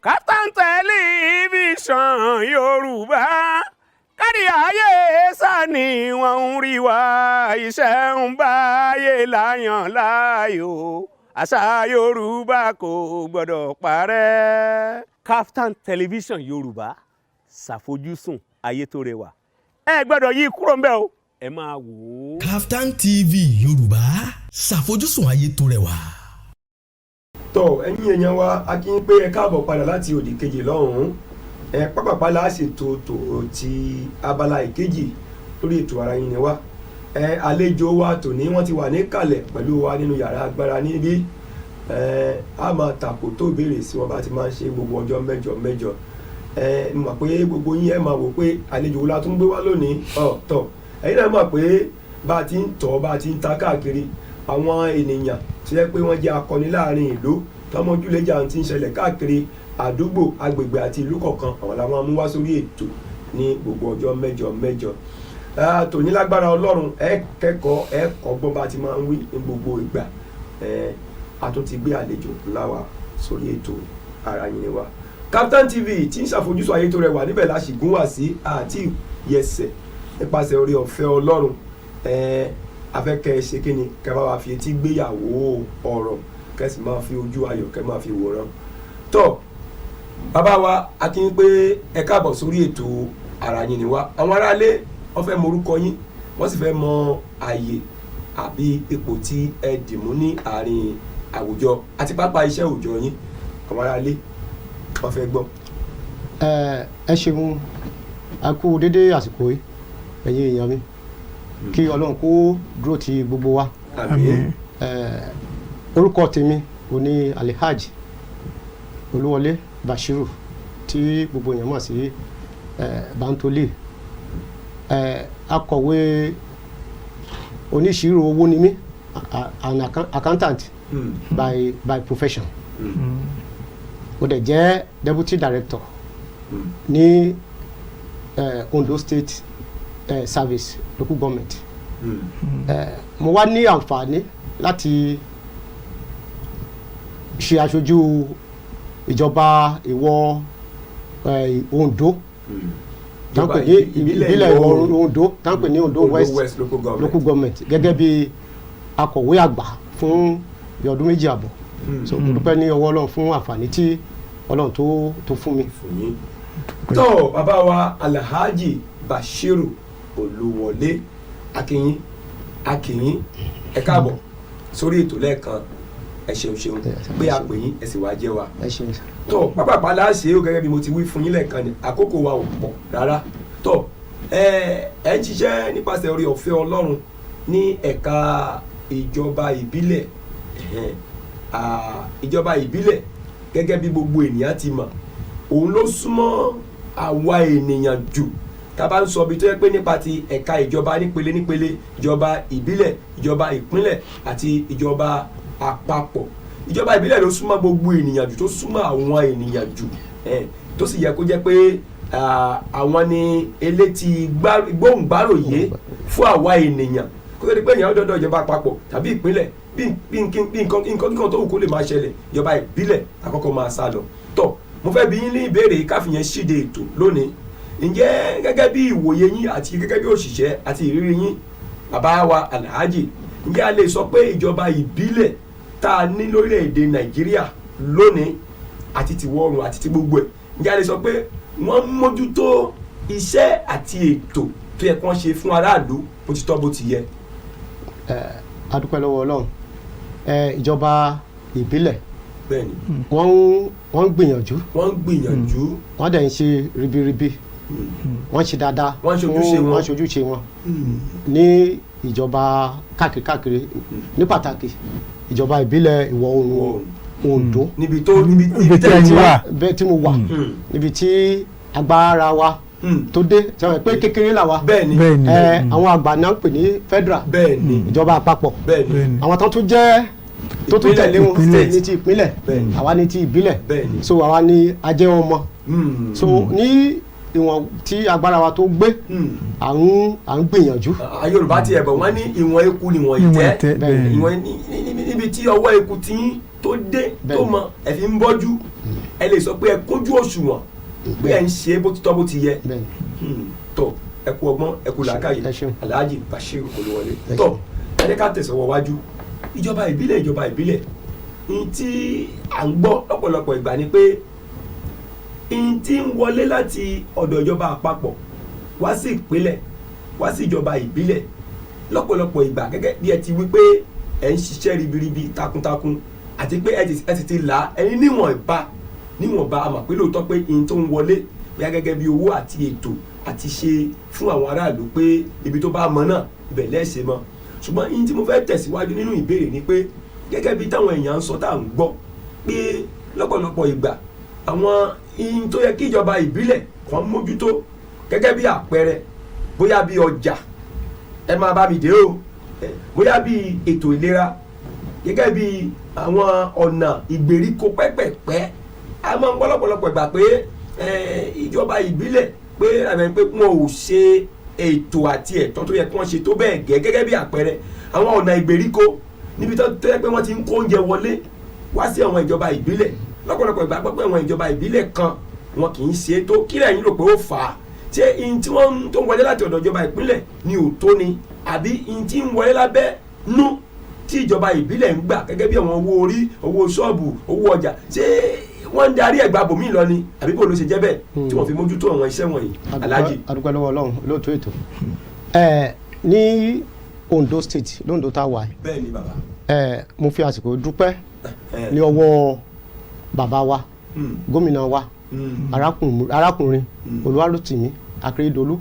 Kaftan Television Yorùbá, kárí ayé sani wọ́n ń rí wa. Iṣẹ́ ń báyé láyàn láàyò, àṣà Yorùbá kò gbọ́dọ̀ parẹ́. Kaftan Television Yorùbá, ṣàfojúsùn ayé tó rẹwà. Ẹ gbọ́dọ̀ yí kúrò ńbẹ̀ o, ẹ máa wò ó. Kaftan TV Yorùbá, ṣàfojúsùn ayé tó rẹwà. Tọ, ẹ̀yin èèyàn wa, a kí yín pé ẹ káàbọ̀ padà láti òdì kejì lọ́hùn-ún. Ẹ pápápá la ṣètò tò ti abala ìkejì lórí ètò Ara Yín Ni Wá. Ẹ àlejò wa tòní, wọ́n ti wà níkàlẹ̀ pẹ̀lú wa nínú yàrá agbára níbí. Ẹ a máa tàkò tó béèrè sí wọn bá ti máa ń ṣe gbogbo ọjọ́ mẹ́jọ mẹ́jọ. Ẹ mọ̀ pé gbogbo yín, ẹ máa wò pé àlejò wo la tún gbé wá lónìí. Ọ tọ, ẹ̀yin náà mọ̀ pé bá a ti ń tọ̀, bá a ti ń ta káàkiri, àwọn ènìyàn tó yẹ pé wọ́n jẹ́ akọni láàrin ìlú, tọmọjúlẹ̀jà ti ń ṣẹlẹ̀ káàkiri àdúgbò, agbègbè àti ìlú kọ̀ọ̀kan, àwọn làwọn mú wá sórí ètò ní gbogbo ọjọ́ mẹ́jọ mẹ́jọ. Tòní, lágbára Ọlọ́run, ẹ kẹ́kọ̀ọ́, ẹ kọ́gbọ́n bá ti máa ń wí ní gbogbo ìgbà. A tún ti gbé àlejò ńlá wa sórí ètò Ara Yín Ni Wá. Kaftan TV tí ń ṣàfojúsùn ayé tó rẹwà, níbẹ̀ la sì gún wá sí àti yẹsẹ̀ nípasẹ̀ orí ọ̀fẹ́ Ọlọ́run. Afẹ́kẹ́ ṣe kí ni kẹ́ bá wa fi etí gbéyàwó ọ̀rọ̀, kẹ́ sì máa fi ojú ayọ̀ kẹ́ máa fi wòran. Tó, bàbá wa, a kí yín pé ẹ káàbọ̀ sórí ètò Ara Yín Ni Wá. Àwọn aráalé, wọ́n fẹ́ mọ orúkọ yín, wọ́n sì fẹ́ mọ àyè àbí ipò tí ẹ dìmú ní àárín àwùjọ àti pápá iṣẹ́ òòjọ́ yín. Àwọn aráalé, wọ́n fẹ́ gbọ́. Ẹ ṣeun, a kú dédé àsìkò yìí, ẹ̀yin èèyàn mi. Kí Ọlọ́run kó dúró ti gbogbo wa. Àmín. Orúkọ tèmi ò ní Alhaji Olúwọlé Bashiru, tí gbogbo èèyàn mọ̀ sí Bantoli. Akọ̀wé oníṣirò owó ni mí, an accountant by profession. Mo dẹ̀ jẹ́ deputy director ní Ondo State Service Local Government. Mo wá ní àǹfààní láti ṣe aṣojú ìjọba ìwọ̀ Ondo tá ń pè ní ìbílẹ̀ ìwọ̀ Ondo, tá ń pè ní Ondo West West Local Government. Local Government, gẹ́gẹ́ bí akọ̀wé àgbà fún bí ọdún 2.5. So mo dúpẹ́ ní ọwọ́ Ọlọ́run fún àǹfààní tí Ọlọ́run tó fún mi. Fún yín. Tó, bàbá wa Alhaji Bashiru Olúwọlé, akínyín, akínyín, ẹ káàbọ̀ sórí ètò lẹ́ẹ̀kan. Ẹ ṣeun ṣeun pé a pè yín, ẹ sì wá jẹ́ wa. Ẹ ṣeun sir. Tó, pápápá láṣẹ ó, gẹ́gẹ́ bí mo ti wí fún yín lẹ́ẹ̀kan ni, àkókò wa ò pọ̀ rárá. Tó, ẹ ẹ ń ṣiṣẹ́ nípasẹ̀ orí ọ̀fẹ́ Ọlọ́run ní ẹ̀ka ìjọba ìbílẹ̀. Ẹ̀hẹ́n, ìjọba ìbílẹ̀, gẹ́gẹ́ bí gbogbo ènìyàn ti mọ̀, òun ló súnmọ́ àwa ènìyàn jù. Tá a bá ń sọ ibi tó yẹ pé nípa ti ẹ̀ka ìjọba nípele nípele, ìjọba ìbílẹ̀, ìjọba ìpínlẹ̀ àti ìjọba àpapọ̀, ìjọba ìbílẹ̀ ló súnmọ́ gbogbo ènìyàn jù, tó súnmọ́ àwọn ènìyàn jù, tó sì yẹ kó jẹ́ pé àwọn ni elétí gbóhùngbáròyé fún àwa ènìyàn, kó tó di pé ènìyàn dọ́dọ̀ ìjọba àpapọ̀ tàbí ìpínlẹ̀. Bí nǹkan kíkan tó wù kó lè máa ṣẹlẹ̀, ìjọba ìbílẹ̀ àkọ́kọ́ máa sá lọ. Tọ́, mo fẹ́ bi yín ní ìbéèrè yìí káfíyẹn ṣíde ètò lónìí. Ǹjẹ́ gẹ́gẹ́ bí ìwòye yín àti gẹ́gẹ́ bí òṣìṣẹ́ àti ìrírí yín, bàbá wa Alhaji, ǹjẹ́ a lè sọ pé ìjọba ìbílẹ̀ tá a ní lórílẹ̀‐èdè Nàìjíríà lónìí, àti tìwọ̀ oòrùn àti ti gbogbo ẹ̀, ǹjẹ́ a lè sọ pé wọ́n ń mójútó iṣẹ́ àti ètò tó yẹ kí wọ́n ṣe fún aráàlú bó ti tọ́, bó ti yẹ? A dúpẹ́ lọ́wọ́ Ọlọ́run. Ìjọba ìbílẹ̀, wọ́n ń gbìyànjú. Wọ́n ń gbìyànjú. Wọ́n dẹ̀ ń ṣe ribiribi, wọ́n ń ṣe dáadáa. Wọ́n ń ṣe ojúṣe wọn. Wọ́n ń ṣe ojúṣe wọn ní ìjọba káàkiri káàkiri, ní pàtàkì ìjọba ìbílẹ̀ ìwọ̀ oòrùn Oǹdó. Níbi tó níbi Ibi tí ẹ̀yin wà. Bẹ́ẹ̀ tí mo wà, níbi tí agbára wa tó dé, sọ pé kékeré là wa. Àwọn àgbà náà ń pè ní federal, ìjọba àpapọ̀. Àwọn tó tún jẹ́ tó tún Ìpínlẹ̀, tẹ̀lé wọn ìpínlẹ̀. ní ti ìpínlẹ̀, àwa ní ti ìbílẹ̀. So àwa ní a jẹ́ ọmọ. So ní ìwọ̀n tí agbára wa tó gbé, à ń gbìyànjú. Yorùbá ti ẹ̀bọ̀, wọ́n ní ìwọ̀n eku níwọ̀n Ìwọ̀n ìtẹ́. ìtẹ́, bẹ́ẹ̀ni. Ìwọ̀n níbi tí ọwọ́ eku tí ń tó dé tó mọ ẹ̀ fi ń bọ́jú. Ẹ lè sọ pé ẹ kójú òṣùwọ̀n, pé ẹ ń ṣe bó ti tọ́, bó ti yẹ. Bẹ́ẹ̀ni. Tọ́, ẹ kú ọgbọ́n, ẹ kú làákàyè. Ẹ ṣeun. Alhaji Bashir Olúwọlé. Ẹ Tọ́, ṣeun. ẹ jẹ́ ká tẹ̀sọ̀wọ́ wájú. Ìjọba ìbílẹ̀, ìjọba ìbílẹ̀, ní tí à ń gbọ́ lọ́pọ̀lọpọ̀ ìgbà ni pé n tí ń wọlé láti ọ̀dọ̀ ìjọba àpapọ̀ wá sí ìpínlẹ̀, wá sí ìjọba ìbílẹ̀, lọ́pọ̀lọpọ̀ ìgbà, gẹ́gẹ́ bí ẹ ti wí pé ẹ ń ṣiṣẹ́ ribiribi, takuntakun, àti pé ẹ ti ti là á ẹni níwọ̀nba, a mọ̀ pé lóòótọ́ pé n tó ń wọlé bóyá gẹ́gẹ́ bí owó àti ètò àti ṣe fún àwọn aráàlú, pé ibi tó bá mọ náà, ibẹ̀ lẹ́ẹ̀ṣẹ̀ mọ́. Ṣùgbọ́n n tí mo fẹ́ tẹ̀síwájú nínú ìbéèrè ni pé, gẹ́gẹ́ bí táwọn èèyàn ń sọ, tá à ń gbọ́ pé lọ́pọ̀lọpọ̀ ìgbà, àwọn ihun tó yẹ kí ìjọba ìbílẹ̀ kan mójútó, gẹ́gẹ́ bí àpẹẹrẹ bóyá bí ọjà, ẹ máa bá mi dé o, bóyá bí ètò ìlera, gẹ́gẹ́ bí àwọn ọ̀nà ìgbèríko pẹ́pẹ̀pẹ́, a máa ń gbọ́ lọ́pọ̀lọpọ̀ ìgbà pé ìjọba ìbílẹ̀, pé àmì pé wọn ò ṣe ètò àti ẹ̀tọ́ tó yẹ kí wọ́n ṣe tó bẹ́ẹ̀ gẹ́. Gẹ́gẹ́ bí àpẹẹrẹ, àwọn ọ̀nà ìgbèríko níbi tó yẹ pé wọ́n ti ń kó oúnjẹ wọlé wá sí àwọn ìjọba ìbílẹ̀, lọ́pọ̀lọpọ̀ ìgbà gbọ́ pé àwọn ìjọba ìbílẹ̀ kan, wọn kì í ṣe é tó. Kí lẹ̀yin rò pé ó fà á? Ṣé ihun tí wọ́n ń tó ń wọlé láti ọ̀dọ̀ ìjọba ìpínlẹ̀ ni ò tó ni, àbí ihun tí ń wọlé lábẹ́ nú tí ìjọba ìbílẹ̀ ń gbà, gẹ́gẹ́ bí àwọn owó orí, owó ṣọ́ọ̀bù, owó ọjà, ṣé wọ́n ń darí ẹ̀gbà bòmí lọ ni, àbí bò ló ṣe jẹ́ bẹ́ẹ̀ tí wọ́n fi mójútó àwọn iṣẹ́ wọ̀nyí, Alhaji? Adúpẹ́ lọ́wọ́ Ọlọ́run, lóòótọ́ ètò ẹ ní Ondo State, l'Ondo tá a wà yìí, Bẹ́ẹ̀ ni, bàbá. Mo fi àsìkò dúpẹ́ ní ọwọ́ bàbá wa, gómìnà wa, arákùnrin Olúwarótìmí Akérédolú,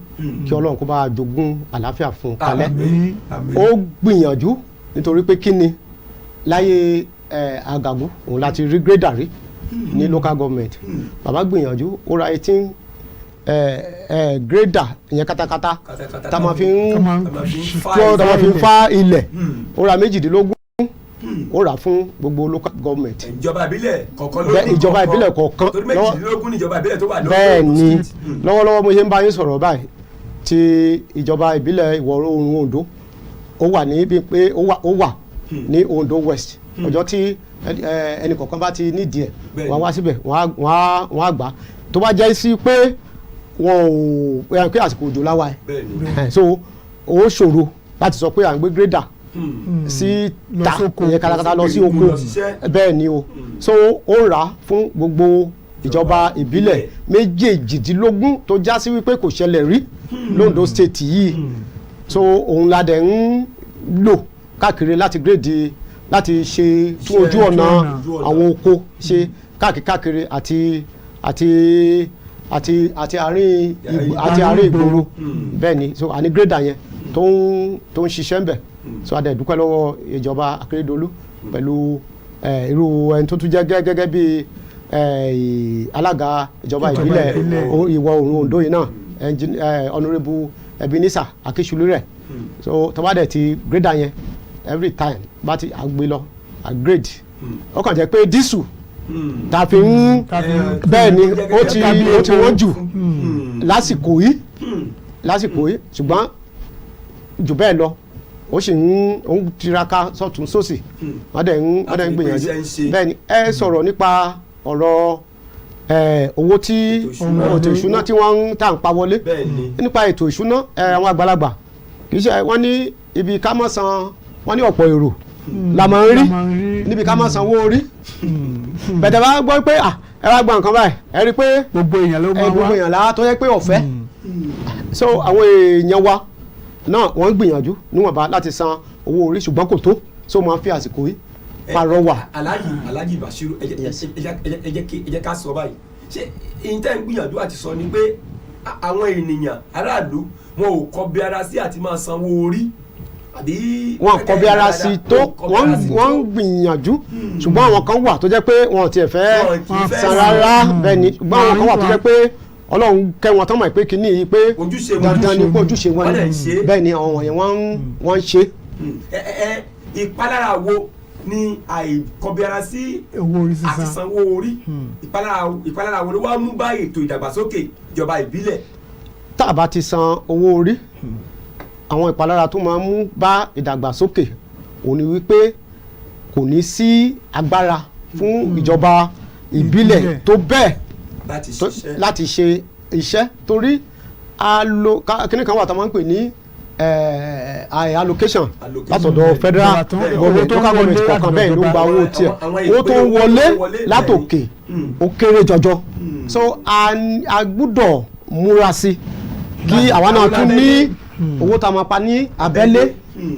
kí Ọlọ́run kó bá a jogún àlàáfíà fún un kalẹ̀. Àmín, àmín. Ó gbìyànjú, nítorí pé kí ni, láyé Àgàgù òun láti rí grader rí ní local government. Bàbá gbìyànjú, ó ra 18 grader, ìyẹn katakata Katakata. tá a máa fi ń Tá máa ń tá máa fi ń fa tá máa fi ń ilẹ̀. fa ilẹ̀. Ó ra 18, ó rà fún gbogbo local government. Ìjọba ìbílẹ̀ kọ̀ọ̀kan ló Bẹ́ẹ̀, ní ìjọba ìbílẹ̀ kọ̀ọ̀kan. Torí 18 ní ìjọba ìbílẹ̀ tó wà lórí Bẹ́ẹ̀ ni. Ondo State. Lọ́wọ́lọ́wọ́ mo ṣe ń bá yín sọ̀rọ̀ báyìí, ti ìjọba ìbílẹ̀ ìwọ̀ oòrùn Ondo, ó wà ní bí pé ó wà ní Ondo West. Ọjọ́ tí ẹnì kọ̀ọ̀kan bá ti nídìí ẹ̀, wọ́n á wá síbẹ̀, wọ́n á gbà á. Tó bá jẹ́ sí pé wọn ò ẹ pé àsìkò òjò láwa ẹ̀, so ó ṣòro láti sọ pé à ń gbé grader sí Lọ ta sóko. ìyẹn katakata lọ sí Lọ oko. ṣiṣẹ́. Bẹ́ẹ̀ ni o. So ó rà á fún gbogbo ìjọba ìbílẹ̀ 18, tó já sí wípé kò ṣẹlẹ̀ rí l'Ondo State yìí. So òun la dẹ̀ ń lò káàkiri láti grade, láti ṣe tún Ṣe ojú ọ̀nà ojú ọ̀nà. àwọn oko ṣe káàkiri káàkiri àti àárín àti àárín ìgboro. Bẹ́ẹ̀ ni. So àní grader yẹn tó ń ṣiṣẹ́ ń bẹ̀. So a dẹ̀ dúpẹ́ lọ́wọ́ ìjọba Akérédolú pẹ̀lú irú ẹni tó tún jẹ́ gẹ́gẹ́ bí alága ìjọba Ìjọba ìbílẹ̀ ìbílẹ̀. ìwọ̀ oòrùn Ondo yìí náà, Honourable Ebenezer Akíṣulúrẹ̀. So tó bá dẹ̀ ti grader yẹn, every time bá ti àgbé lọ à grade, ó kàn jẹ́ pé diesel tá a fi ń Tá a fi ń- bẹ́ẹ̀ ni, ó ti wọ́n jù lásìkò yìí, ṣùgbọ́n jù bẹ́ẹ̀ lọ, ó sì ń ó ń tiraka sọ́tún sósì. Wọ́n dẹ̀ ń Láti rí pé gbìyànjú. iṣẹ́ ń ṣe. Bẹ́ẹ̀ ni. Ẹ sọ̀rọ̀ nípa ọ̀rọ̀ owó tí Ètò ìṣúná. ètò ìṣúná tí wọ́n ń tà ń pa wọlé. Bẹ́ẹ̀ ni. Nípa ètò ìṣúná, àwọn àgbàlagbà kì í ṣe wọ́n ní ibi ká má san, wọ́n ní ọ̀pọ̀ èrò la máa ń rí La máa ń rí. níbi ká má sanwó orí. Bẹ̀tẹ̀ bá gbọ́ pé ah, ẹ wá gba nǹkan báyìí, ẹ rí i pé Gbogbo èèyàn ló máa wá. Gbogbo èèyàn lára tó yẹ pé ọ̀fẹ́. So àwọn èèyàn wa náà, wọ́n ń gbìyànjú níwọ̀nba láti san owó orí, ṣùgbọ́n kò tó. So máa ń fi àsìkò yìí pàrọwà. Alhaji Bashiru, ẹ jẹ́ ẹ jẹ́ ká sọ báyìí, ṣé ìyẹn tẹ́ ń gbìyànjú àti sọ ni pé àwọn ènìyàn, aráàlú, wọn ò kọbi ara sí àti máa sanwó orí, àbí? Wọn kọbi ara sí tó. Wọ́n ń gbìyànjú, ṣùgbọ́n àwọn kan wà tó jẹ́ pé wọn ò tiẹ̀ fẹ́ Wọn kì í fẹ́ san san. rárá. Bẹ́ẹ̀ ni. Ṣùgbọ́n àwọn kan wà tó jẹ́ pé Ọlọ́run kẹ́ wọn tán, mọ̀ pé kínní yìí pé Ojúṣe wọn. dandan ni pé ojúṣe wọn Wọ́n ni. dẹ̀ ń ṣe. Bẹ́ẹ̀ ni, àwọn wọ̀nyẹn wọ́n ń ṣe. Ẹ ìpalára wo ni àìkọbi ara sí Owó orí àti sísan. sanwó orí, ìpalára wo ló wá mú bá ètò ìdàgbàsókè ìjọba ìbílẹ̀? Tá a bá ti san owó orí, àwọn ìpalára tó máa ń mú bá ìdàgbàsókè òun ni wípé kò ní sí agbára fún ìjọba ìbílẹ̀ Ìbílẹ̀. tó bẹ́ẹ̀ Láti ṣiṣẹ́. Láti ṣe iṣẹ́, torí kíní kan wà tá a máa ń pè ní allocation Allocation. látọ̀dọ̀ federal Ìjọba government. owó tó ń Local government wọlé kọ̀ọ̀kan bẹ́ẹ̀ ló ń gba owó tiẹ̀. Àwọn Owó tó ń ìpínlẹ̀ wọlé tó ń wọlé, látòkè bẹ́ẹ̀ni. ó kéré jọjọ, so a gbúdọ̀ múra sí kí àwa náà tún ní owó tá a máa pa ní abẹ́lé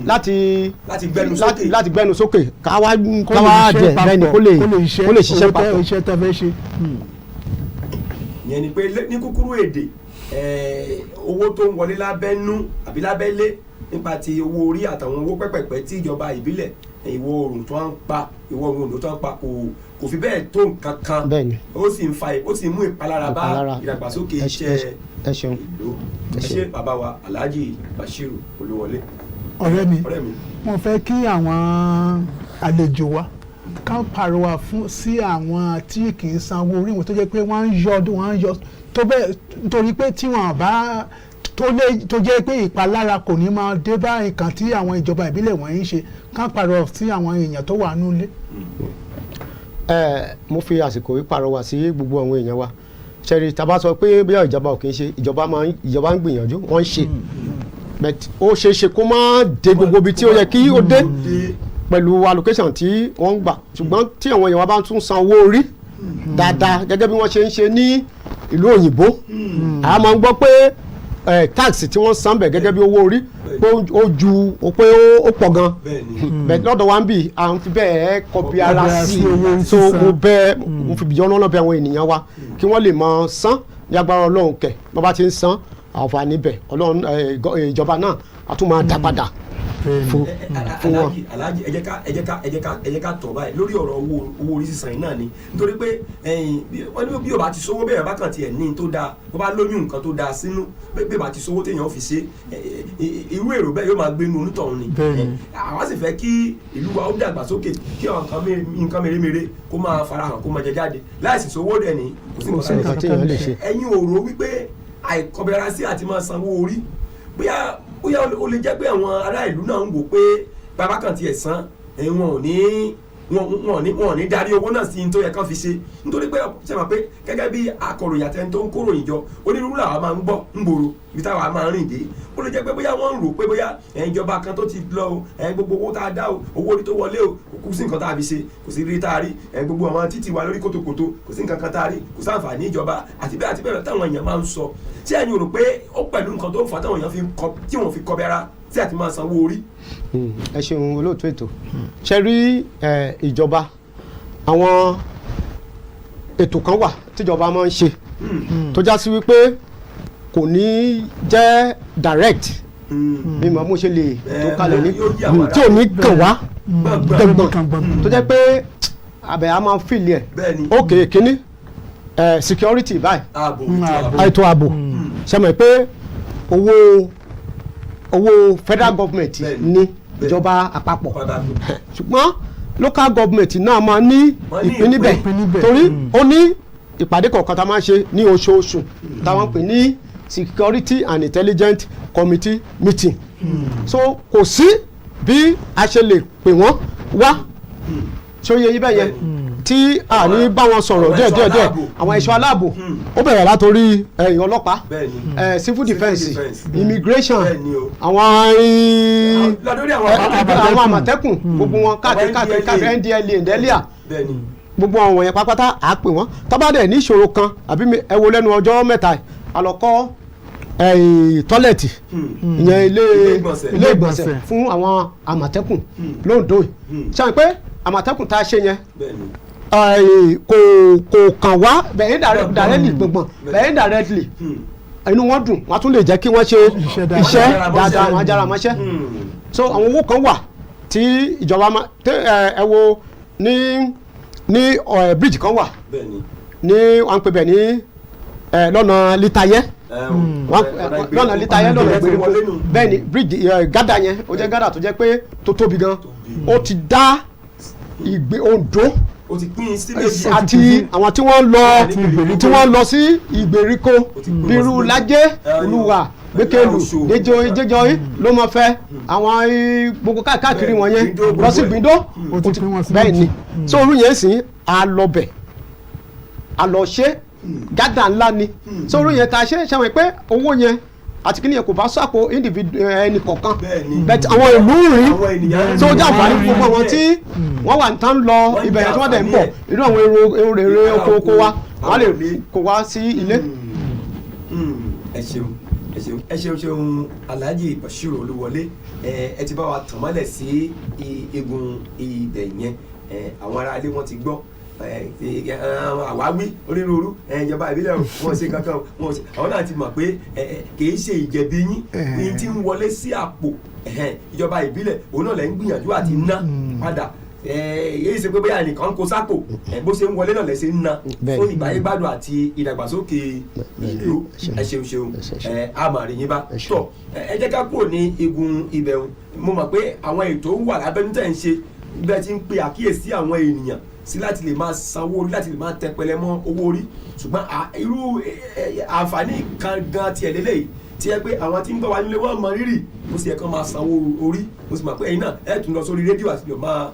láti Láti gbẹnu sókè. Láti gbẹnu sókè, káwá Kó lè káwá ṣiṣẹ́ jẹ bẹ́ẹ̀ ni, papọ̀, kó lè ṣiṣẹ́ owó papọ̀. Iṣẹ́ tó fẹ́ ṣe. Ìyẹn ni pé ní kúkúrú èdè, owó tó ń wọlé lábẹ́nú àbí lábẹ́lé nípa ti owó orí àtàwọn owó pẹ́pẹ̀pẹ́ tí ìjọba ìbílẹ̀ ìwọ̀ oòrùn tó ń pa, ìwọ̀ oòrùn Oǹdó tó ń pa kò fi bẹ́ẹ̀ tó nǹkan kan. Bẹ́ẹ̀ni. Ó sì ń fa, ó sì ń mú ìpalára bá Ìpalára. ìdàgbàsókè iṣẹ́ Ẹ ṣeun. ìlú. Ẹ ṣé, bàbá wa Alhaji Bashiru Olúwọlé. Ọ̀rẹ́ mi, Ọ̀rẹ́ mi. mo fẹ́ kí àwọn àlejò wa ká pàrọwà fún sí àwọn tí kì í sanwó orí wọn, tó jẹ́ pé wọ́n ń yọ tó bẹ́ẹ̀, nítorí pé tí wọ́n bá tó lé tó jẹ́ pé ìpalára kò ní máa dé bá nǹkan tí àwọn ìjọba ìbílẹ̀ wọ̀nyí ń ṣe, ká pàrọwà sí àwọn èèyàn tó wà nílé. Ẹ mo fi àsìkò yìí pàrọwà sí gbogbo àwọn èèyàn wa. Ṣẹ́rí, tá a bá sọ pé bóyá ìjọba ò kì í ṣe, ìjọba máa ń, ìjọba ń gbìyànjú, wọ́n ń ṣe, but ó ṣeé ṣe kó má dé gbogbo ibi tí ó yẹ kí ó dé pẹ̀lú allocation tí wọ́n ń gbà. Ṣùgbọ́n tí àwọn èèyàn wa bá tún san owó orí dáadáa gẹ́gẹ́ bí wọ́n ṣe ń ṣe ní ìlú òyìnbó, a máa ń gbọ́ pé tax tí wọ́n san bẹ̀ gẹ́gẹ́ bí owó orí pé ó ju ó pé ó pọ̀ gan bẹ́ẹ̀. Lọ́dọ̀ wa ń bì, à ń fi bẹ́ẹ̀ kọbi ara sí sí owó i. So sísan. mo bẹ̀, mo fi bìjọ́ náà bẹ̀ àwọn ènìyàn wa kí wọ́n lè máa san ní agbára Ọlọ́run kẹ̀. Bọ́ bá ti ń san, àǹfààní bẹ̀ Ọlọ́run, ìjọba náà a tún máa dá padà fún wọn. Alhaji, Alhaji, ẹ jẹ́ ká tọ̀ báyìí lórí ọ̀rọ̀ owó orí sísan yìí náà ni, nítorí pé ẹ̀yin, wọ́n ní bí o bá ti sówó bẹ́ẹ̀ bá kàn tiẹ̀ ní tó dáa, bó bá lóyún nǹkan tó dáa sínú, bí o bá ti sówó téèyàn fi ṣe, irú èrò bẹ́ẹ̀ yóò máa gbénu onítọ̀hún ni. Àwa sì fẹ́ kí ìlú wa ó dàgbàsókè, kí àwọn nǹkan mèremère kó máa farahàn, kó máa jẹ jáde. Láìsí sówó dẹ̀ ní kò sí Kò sí nǹkan tí èèyàn lè ṣe. Ẹ̀yin ò rò wípé àìkọbẹra sí àti máa sanwó orí, bóyá ó lè jẹ́ pé àwọn ará ìlú náà ń wò pé bàbá kan tiẹ̀ san, wọn ò ní darí owó náà sí ní tó yẹ kán fi ṣe? Nítorí pé ṣe mọ̀ pé gẹ́gẹ́ bí akọ̀ròyìn àtẹni tó ń kóròyìn jọ, onírúurú làwa máa ń gbọ́ ń gbòòrò ibi táwa máa ń rìn dé. Ó lè jẹ́ pé bóyá wọ́n ń rò pé bóyá ìjọba kan tó ti lọ o, gbogbo owó tá a dá o, owó orí tó wọlé o, kò kú sí nǹkan tá a fi ṣe, kò sí rí tá a rí, gbogbo àwọn títì wa lórí kòtòkòtò, kò sí nǹkan kan tá a rí, kò sáǹfààní ìjọba àti bẹ́ẹ̀ àti bẹ́ẹ̀ lọ táwọn èèyàn máa ń sọ. Tí ẹ̀yin rò pé ó pẹ̀lú nǹkan tó ń fa táwọn èèyàn fi ń kọ tí wọ́n fi kọ bẹ́ra tí àti máa sanwó orí? Ẹ ṣeun, olóòtú ètò. Ṣe rí, ìjọba, àwọn ètò kan wà tíjọba máa ń ṣe tó já sí wípé kò ní jẹ́ direct bí màá mú ṣe lè tó kalẹ̀ ní Yóò yí àwọn tí ò ní kàn wá gbọ̀ngbọ̀n. gbọ̀ngbọ̀n, tó jẹ́ pé abẹ́ a máa fìlì ẹ̀. Ok, kínní, security báyìí, ààbò, ààbò. ètò ààbò. Ṣe mọ̀ pé owó federal government ní ìjọba àpapọ̀, ṣùgbọ́n local government náà máa ní Wọ́n ní ìpín níbẹ̀, ìpín níbẹ̀. torí ó ní ìpàdé kọ̀ọ̀kan tá a máa ń ṣe ní oṣooṣù táwọn pè ní Security and Intelligence Committee meeting. So kò sí bí a ṣe lè pè wọ́n wá, ṣó yẹ yí bẹ́ẹ̀ yẹn, tí a ní bá wọn sọ̀rọ̀ Àwọn díẹ̀ ẹ̀ṣọ́ díẹ̀ díẹ̀. aláàbò. Àwọn ẹ̀ṣọ́ aláàbò, ó bẹ̀rẹ̀ látòrí ẹ̀yìn ọlọ́pàá, civil defence, defence. immigration, Bẹ́ẹ̀ni o. àwọn Lórí àwọn àwọn àmọ̀tẹ́kùn, gbogbo wọn káàkiri Àwọn káàkiri NDLEA. káàkiri, NDLEA, NDLEA, gbogbo àwọn yẹn pátápátá à á pè wọ́n. Tó bá dẹ̀ ní ìṣòro kan àbí ẹ wo lẹ́nu ọjọ́ mẹ́ta yìí, a lọ kọ́ toilet, ìyẹn ilé Ilé ìgbọ̀nsẹ̀. ilé ìgbọ̀nsẹ̀ Ìgbọ̀nsẹ̀. fún àwọn àmọ̀tẹ́kùn lóńdó yìí. Ṣe pé àmọ̀tẹ́kùn tá a ṣe yẹn, kò kàn wá bẹ́ẹ̀ directly gbọ̀ngbọ̀n, bẹ́ẹ̀ indirectly, inú wọn dùn, wọ́n tún lè jẹ́ kí wọ́n ṣe Iṣẹ́ dáadáa. iṣẹ́ Wọ́n jára dáadáa, mọ́ṣẹ́. wọ́n á jára mọ́ṣẹ́. So àwọn owó kan wà tí ìjọba máa tẹ ẹ wo ní bridge kan wà ní wọ́n ń pè bẹ̀ ní lọ́nà Lítayẹ́, lọ́nà Lítayẹ́, lọ́nà ìgbèríko. Bẹ́ẹ̀ ni, bridge gádà yẹn, ó jẹ́ gádà tó jẹ́ pé tó tóbi gan. Ó ti dá ìgbé Oǹdó Ó ti pín sí méjì. Àti àwọn tí wọ́n lọ Àti ìgbèríko. tí wọ́n lọ sí ìgbèríko, Ó ti pín wọn bírú sí méjì. Lájẹ́, Olúwa, Gbẹ́kẹ̀lù, Ọ̀ṣọ́. Jẹjọ ló máa fẹ́ àwọn gbogbo káàkiri wọn yẹn Gbìndó, lọ sí gbogbo ẹ̀. Gbìndó. Ó ti pín wọn sí Bẹ́ẹ̀ ni. méjì. So orú yẹn sì á lọ bẹ̀. A lọ ṣe gádà ńlá ni. Sórí yẹn ta ṣe ṣe wọn pé owó yẹn àti kí ni yẹn kò bá sàpò individual ẹnì kọ̀ọ̀kan, but àwọn ìlú rí tó jẹ́ àǹfààní fún gbogbo àwọn tí wọ́n wà tán lọ ibẹ̀ yẹn tí wọ́n dẹ̀ ń bọ̀, irú àwọn èrò oko oko wa wọ́n lè kó wá sí ilé. Ẹ ṣeun, ẹ ṣeun, ẹ ṣeun ṣeun, Alhaji Bashiru Olúwọlé. Ẹ ti bá wa tàn mọ́lẹ̀ sí igun ibẹ̀ yẹn. Àwọn ará ilé wọn ti gbọ́ àwáwí onírúurú. Ìjọba ìbílẹ̀ wọn ṣe kankan wọn ṣe, àwọn náà ti mọ̀ pé kì í ṣe ìjẹ̀bi yín ní tí ń wọlé sí àpò ìjọba ìbílẹ̀, òun náà lẹ́ ń gbìyànjú àti ná padà. Èyí ṣe pé bóyá ẹnìkan kó sápò, bó ṣe ń wọlé náà lẹ́ ṣe ń ná fún ìgbáyégbádùn àti ìdàgbàsókè ìlú. Ẹ ṣeun ṣeun, a máa rí yín bá tọ. Ẹ jẹ́ ká kúrò ní igun ibẹ̀. Mo mọ̀ pé àwọn ètò wà lábẹ́nú tẹ̀ ń ṣe bẹ́ẹ̀ ti ń pe àkíyèsí àwọn ènìyàn sí láti lè máa sanwó orí, láti lè máa tẹpẹlẹ mọ́ owó orí, ṣùgbọ́n irú àǹfààní kan gan tiẹ̀ lélẹ́yìí tí ẹ pé àwọn tí ń bọ̀ wá nílé wọ́n mọ rírì bó ṣe yẹ kán máa sanwó orí. Mo sì mọ̀ pé ẹ̀yin náà ẹ̀ tún lọ sórí rédíò àti lè máa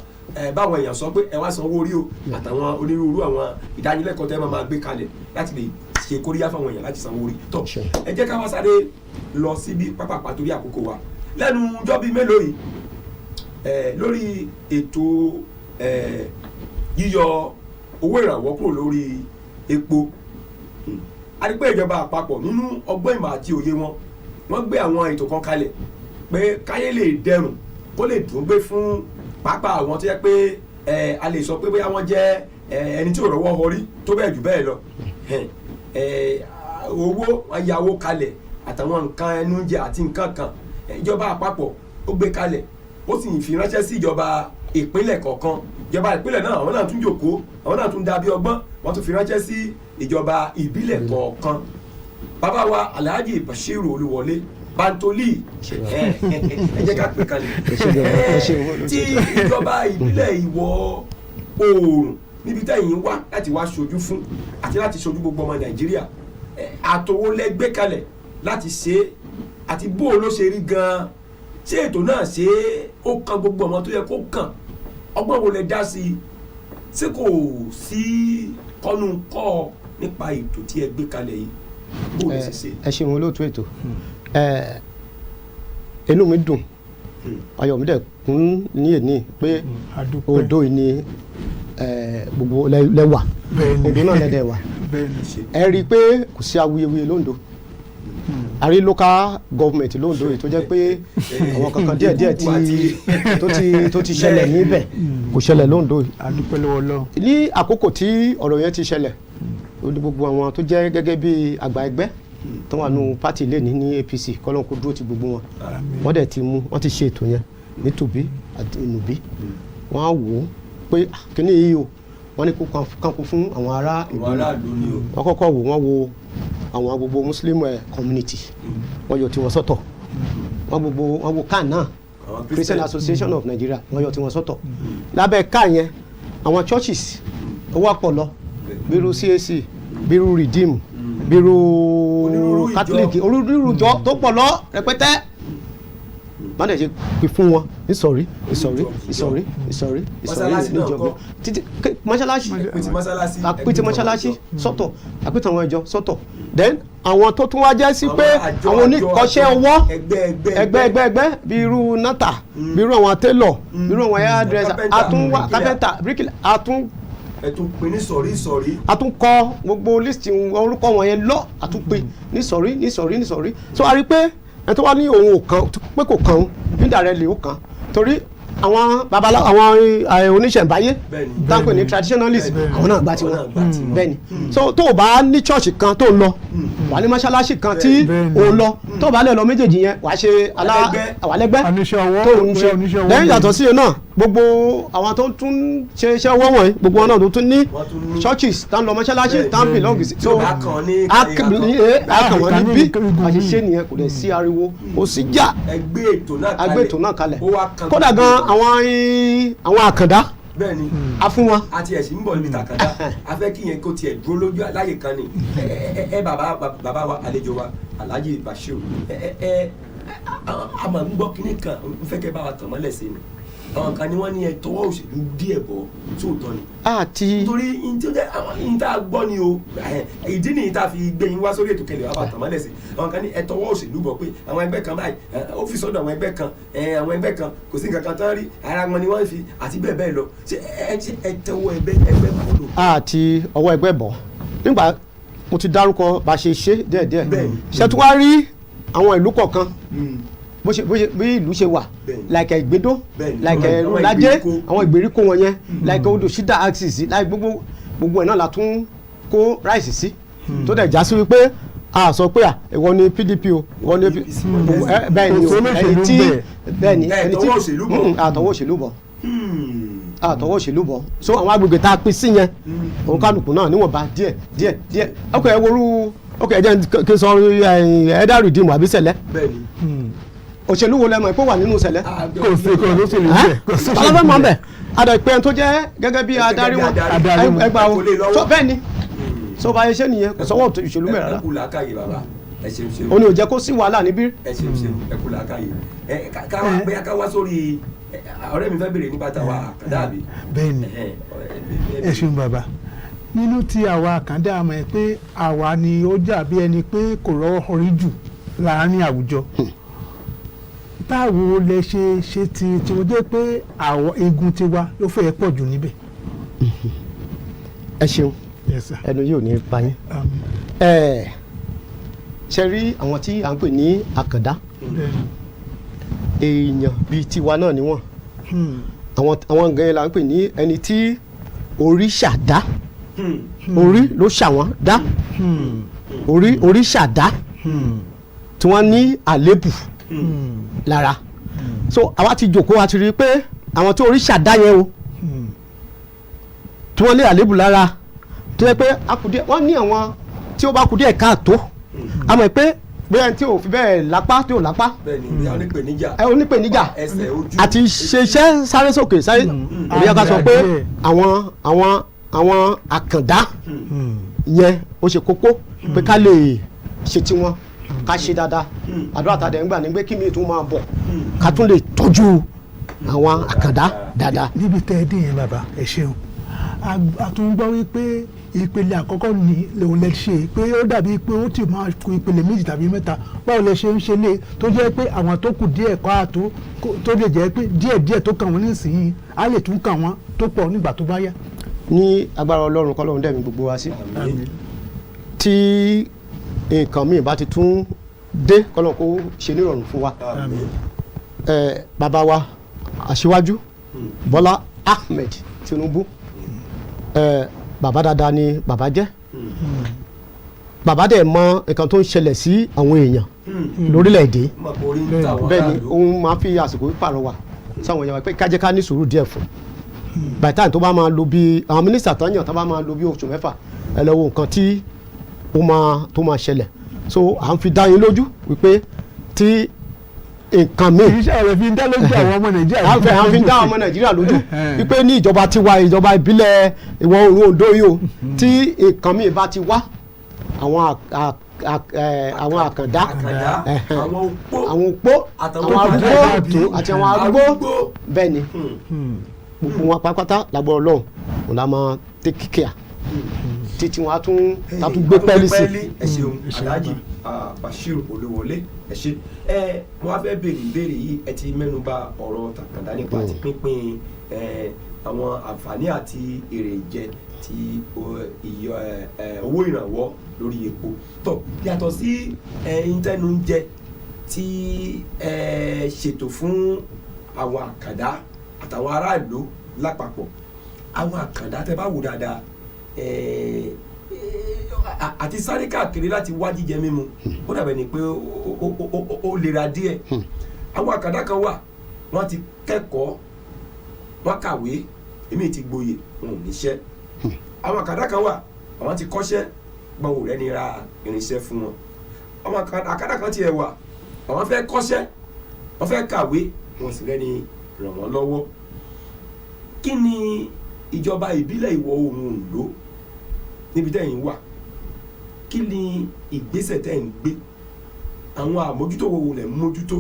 báwọn èèyàn sọ pé ẹ wá sanwó orí o, àtàwọn onírúurú àwọn ìdánilẹ́kọ̀ọ́ tẹ́ máa gbé kalẹ̀ láti lè ṣe kóríyá fáwọn èèyàn láti sanwó orí. Tọ́ ẹ jẹ́ ká wá sáré lọ síbi pápápá torí àkókò wa. Lẹ́nu ọjọ́ bíi mélòó yìí, lórí ètò yíyọ owó ìrànwọ́ kúrò lórí epo, a rí pé ìjọba àpapọ̀ nínú ọgbọ́n ìmọ̀ àti òye wọn, wọ́n gbé àwọn ètò kan kalẹ̀ pé káyé lè dẹrùn, kó lè dùn gbé fún pàápàá àwọn tó yẹ pé a lè sọ pé bóyá wọ́n jẹ́ ẹni tí ò rọ́wọ́ họrí tó bẹ́ẹ̀ jù bẹ́ẹ̀ lọ. Owó wọn ya owó kalẹ̀ àtàwọn nǹkan ẹnu oúnjẹ àti nǹkan kan, ìjọba àpapọ̀ ó gbé kalẹ̀, ó sì fi ránṣẹ́ sí ìjọba ìpínlẹ̀ kọ̀ọ̀kan. Ìjọba ìpínlẹ̀ náà àwọn náà tún jòkó, àwọn náà tún dàbí ọgbọ́n, wọ́n tún fi ránṣẹ́ sí ìjọba ìbílẹ̀ kọ̀ọ̀kan. Bàbá wa Alhaji Bashiru Olúwọlé Bantoli, ẹ jẹ́ ká pè kalẹ̀ tí ìjọba ìbílẹ̀ ìwọ̀ oòrùn níbi tẹ́yìn wá láti wá ṣojú fún àti láti ṣojú gbogbo ọmọ Nàìjíríà, àtòwólẹ́gbẹ́ kalẹ̀ láti ṣe é, àti bó ló ṣe rí gan-an, ṣé ètò náà ṣe é ó kan gbogbo ọmọ tó yẹ kó kàn, ọgbọ́n wo lẹ dá sí i, ṣé kò sí kọ́nu kọ́ nípa ètò tí ẹ gbé kalẹ̀ yìí, bó lè ṣe ṣe. Ẹ ṣeun olóòtú ètò. Inú mi dùn, ayọ̀ mi dẹ̀ kún ní èní pé Oǹdó yìí ni gbogbo lẹ́wà, Oǹdó náà lẹ́dẹ̀ wà. Ẹ rí i pé kò sí awuyewuye l'Oǹdó. A rí local government l'Oǹdó yìí tó jẹ́ pé àwọn kankan díẹ̀díẹ̀ tó ti ṣẹlẹ̀ níbẹ̀ kò ṣẹlẹ̀ l'Oǹdó yìí. Ní àkókò tí ọ̀rọ̀ yẹn ti ṣẹlẹ̀, gbogbo àwọn tó jẹ́ gẹ́gẹ́ bí àgbà ẹgbẹ́ tó wà nù pátì lẹ́ni ní APC, kọ́lọ́n kó dúró ti gbogbo wọn, wọ́n dẹ̀ ti mú, wọ́n ti ṣe ètò yẹn ní tòbí àti ìnùbí. Wọ́n á wò ó pé kíní yìí o, wọ́n ní kó kàn fún àwọn ará ìlú. Wọ́n kọ́kọ́ wò, wọ́n wo àwọn gbogbo Muslim community, wọ́n yọ tiwọn sọ́tọ̀. Wọ́n gbogbo wọ́n wo CAN náà, Christian Association of Nigeria, wọ́n yọ tiwọn sọ́tọ̀. Lábẹ́ CAN yẹn, àwọn churches ó wà pọ̀ lọ, bírú CAC, bírú Redeem, bírú Catholic, onírúurú ìjọ tó pọ̀ lọ rẹpẹtẹ. Wọ́n dẹ̀ ṣe pè fún wọn ìsọ̀rí ìsọ̀rí ìsọ̀rí ìsọ̀rí ìsọ̀rí níjọba títí mọ́ṣáláṣí, àpètè mọ́ṣáláṣí sọ́tọ̀, àpètè àwọn ìjọ sọ́tọ̀. Then àwọn tó tún wá jẹ́ sí pé àwọn oníkọ́ṣẹ́ ọwọ́ ẹgbẹ́ ẹgbẹ́ ẹgbẹ́ bí irú nata, bí irú àwọn tailor, bí irú àwọn hairdresser, àtúnwá carpenter, bricklayer, àtún ẹtún pin ní sọ̀rí sọ̀rí. A tún kọ gbogbo list orúkọ wọn yẹn lọ, a tún pin ní sọ̀rí ní sọ̀rí ní sọ̀rí. So a rí pé ẹni tó wá ní òun ò kàn, pé kò kàn indirectly ó kàn, torí àwọn babaláwo, àwọn oníṣẹ̀ǹbáyé táǹpẹ̀ ní traditionalist, àwọn náà gbà tiwọn. Bẹ́ẹ̀ni, so tó o bá ní church kan tó o lọ, wà ní mọ́ṣáláṣí kan tí o lọ, tó o bá lè lọ méjèèjì yẹn, wàá ṣe àwálẹ́gbẹ́ tó o ń ṣe. Lẹ́yìn yàtọ̀ sí yẹn náà, gbogbo àwọn tó tún ṣe iṣẹ́ ọwọ́ wọ̀nyí, gbogbo wọn náà tó tún ní churches tá ń lọ mọ́ṣáláṣí tá ń belong sí. So a kàn wọ́n ní bí a ṣe ṣe nìyẹn, kò dẹ̀ sí ariwo, kò sí jà. Ẹgbẹ́ ètò náà kalẹ̀. Kódà gan àwọn àkàndá a fún wọn. Àti ẹ̀sìn ń bọ̀ níbi tàkàndá, a fẹ́ kí yẹn kó tiẹ̀ dúró lójú láyè kan ni. Ẹ bàbá wa àlejò wa Alhaji Bashiru, ẹ a máa ń gbọ́ kínní kan, ń fẹ́ kẹ́ bá wa tàn mọ́lẹ̀ sí ni. Àwọn kan ní wọ́n ní ẹ tọwọ́ òṣèlú díẹ̀ bọ̀, sóòótọ́ ni? Àti Nítorí n tí ó jẹ́ àwọn n tá a gbọ́ ni o. Ìdí nìyí tá a fi gbé yín wá sórí ètò kẹlẹ̀ wá bàtàn mọ́lẹ̀ sí. Àwọn kan ní ẹ tọwọ́ òṣèlú bọ̀ pé àwọn ẹgbẹ́ kan báyìí, ó fi sọ́dọ̀ àwọn ẹgbẹ́ kan, àwọn ẹgbẹ́ kan kò sí nǹkan kan tán rí ara wọn ni wọ́n fi àti bẹ́ẹ̀ bẹ́ẹ̀ lọ. Ṣé ẹ tọwọ́ ẹgbẹ́ bọ̀ lò? Àti ọwọ́ ẹgbẹ́ bọ̀ nígbà mo ti dárúkọ bá ṣe ṣe díẹ̀díẹ̀. Ṣe tí wàá rí àwọn ìlú kọ̀ọ̀kan bó ṣe bí ìlú ṣe wà, like Ìgbédó, like Ẹrúnlájé, àwọn ìgbèríko wọn yẹn, like odò Ṣídà axis, like gbogbo gbogbo ẹ̀ náà la tún kó ráìsì sí, tó dẹ̀ já sí wípé a sọ pé à ìwọ ni PDP o, ìwọ ni bẹ́ẹ̀ ni o, ẹni tí bẹ́ẹ̀ ni ẹni tí àtọwọ́ òṣèlú bọ̀, àtọwọ́ òṣèlú bọ̀. So àwọn agbègbè tá a pín sí yẹn, òun kálukú náà níwọ̀nba díẹ̀ díẹ̀ díẹ̀. Ok, ẹ worú, ok, ẹ jẹ́ kí n sọ ẹ̀ẹ́dá rìdìmù àbí sẹ̀lẹ̀. Òṣèlú wo lẹ mọ̀ pé wà nínú sẹ̀lẹ̀? Kò sí, kò ló ṣèlú bẹ́ẹ̀, kò sí. Ọlọ́fẹ́ mọ̀ bẹ́ẹ̀ adọ̀ ìpè ẹni tó jẹ́ gẹ́gẹ́ bí adarí wọn ẹgbàá o, bẹ́ẹ̀ ni so bá yẹ ṣe nìyẹn, kò sọ́wọ́ òṣèlú mẹ́rin rárá. Ẹ kú làákàyè bàbá, ẹ ṣeun ṣeun. Ó ní ò jẹ́ kó sí wàhálà níbí. Ẹ ṣeun ṣeun, ẹ kú làákàyè. Ẹ ká ká wá sórí ọ̀rẹ́ mi fẹ́ béèrè nípa tàwa àkàndá àbí. Bẹ́ẹ̀ni, ẹ ṣeun bàbá. Nínú ti àwa àkàndá, àmọ́ ẹ pé àwa ni ó dàbí ẹni pé kò rọ́wọ́ họrí jù láàárín àwùjọ. Báwo lẹ ṣe ṣe ti tí ó dé pé àwọn eegun tiwa ló fẹ́ pọ̀ jù níbẹ̀? Ẹ ṣeun, ẹnu yóò ní pa yín. Ẹ ṣe rí àwọn tí à ń pè ní àkàndá, èèyàn bíi tiwa náà ni wọ́n. Àwọn gan-an la ń pè ní ẹni tí orí ṣàdá, orí ló ṣàwọn dá, orí ṣàdá tí wọ́n ní àlébù lára. So àwa ti jòkó, a ti rí i pé àwọn tí orí ṣàdá yẹn o, tí wọ́n ní àlébù lára, tó yẹ pé wọ́n ní àwọn tí ó bá kú díẹ̀ káàtó, a mọ̀ pé bóyá tí ò fi bẹ́ẹ̀ lápá, tí ò lápá, onípèníjà àti ṣe iṣẹ́ sáré sókè sáré, òbí ká sọ pé àwọn àkàndá yẹn ó ṣe kókó pé ká lè ṣe tiwọn, ká ṣe dáadáa. Àdúrà tá a dẹ̀ ń gbà ní pé kí mi tún máa bọ̀, ká tún lè tọ́jú àwọn àkàndá dáadáa. Níbi tẹ́ ẹ dé yẹn bàbá, ẹ ṣeun. A tún gbọ́ wípé ìpele àkọ́kọ́ ni lòun lè ṣe, pé ó dàbí pé ó ti máa kù ìpele méjì tàbí mẹ́ta. Báwo lẹ ṣe ń ṣe lé tó jẹ́ pé àwọn tó kù díẹ̀ kọ́ àtó, tó lè jẹ́ pé díẹ̀ díẹ̀ tó kàn wọ́n nísìnyí á lè tún kàn wọ́n tó pọ̀ nígbà tó bá yá? Ní agbára Ọlọ́run, kọ́lọ́run dẹ̀mí gbogbo wa sí. Tí nǹkan míì bá ti tún dé, kọ́lọ́run kó ṣe nírọ̀rùn fún wa. Bàbá wa Aṣíwájú Bọ́lá Ahmed Tinubu, bàbá dáadáa ni bàbá jẹ́. Bàbá dẹ̀ mọ nǹkan tó ń ṣẹlẹ̀ sí àwọn èèyàn lórílẹ̀‐èdè. Bẹ́ẹ̀ ni òun máa fi àsìkò pàrọwà sáwọn èèyàn pé kájẹ́ ká ní sùúrù díẹ̀ fún by time tó bá máa lo bí àwọn mínísítà tán yàn, tó bá máa lo bí oṣù 6, ẹ lọ wo nǹkan tí ó máa tó máa ṣẹlẹ̀. So à ń fi dá yín lójú wípé tí nǹkan míì. Iṣẹ́ rẹ̀ fi ń dá lójú àwọn ọmọ Nàìjíríà. À ń fi dá ọmọ Nàìjíríà lójú wípé ní ìjọba tiwa, ìjọba ìbílẹ̀ ìwọ̀ oòrùn Oǹdó yìí o, tí nǹkan míì bá ti wá, àwọn àkàndá, àwọn opó, àwọn arúgbó àti àwọn arúgbó, bẹ́ẹ̀ ni gbogbo wọn pátápátá lágbára Ọlọ́run òun la máa take care títí wọn á tún gbé pẹ́ẹ́lí sí. Ẹ ṣeun Alhaji Bashir Olúwọlé, ẹ ṣe. Ẹ mo wá fẹ́ béèrè ìbéèrè yìí. Ẹ ti mẹ́nu bà ọ̀rọ̀ tàkàndá nípa ti pínpín àwọn àǹfààní àti èrè jẹ ti owó ìrànwọ́ lórí epo. Tó yàtọ̀ sí ẹyin tẹnu ń jẹ tí ẹ ṣètò fún àwọn àkàndá àtàwọn aráàlú lápapọ̀, àwọn àkàndá tẹ bá wò dáadáa àti sáré káàkiri láti wá jíjẹ mímu, ó dàbẹ̀ ni pé ó lera díẹ̀. Àwọn àkàndá kan wà, wọ́n ti kẹ́kọ̀ọ́, wọ́n kàwé, èmi ti gboyè, wọn ò níṣẹ́. Àwọn àkàndá kan wà, àwọn ti kọ́ṣẹ́, gbọ́n ò rẹ́ni ra irinṣẹ́ fún wọn. Àwọn àkàndá kan tiẹ̀ wà, àwọn fẹ́ kọ́ṣẹ́, wọ́n fẹ́ kàwé, wọn sì rẹ́ni ràn wọ́n lọ́wọ́. Kí ni ìjọba ìbílẹ̀ ìwọ̀ oòrùn Oǹdó níbi tẹ́yìn wà, kí ni ìgbésẹ̀ tẹ́yìn gbé? Àwọn àmójútó wo lẹ̀ ń mójútó?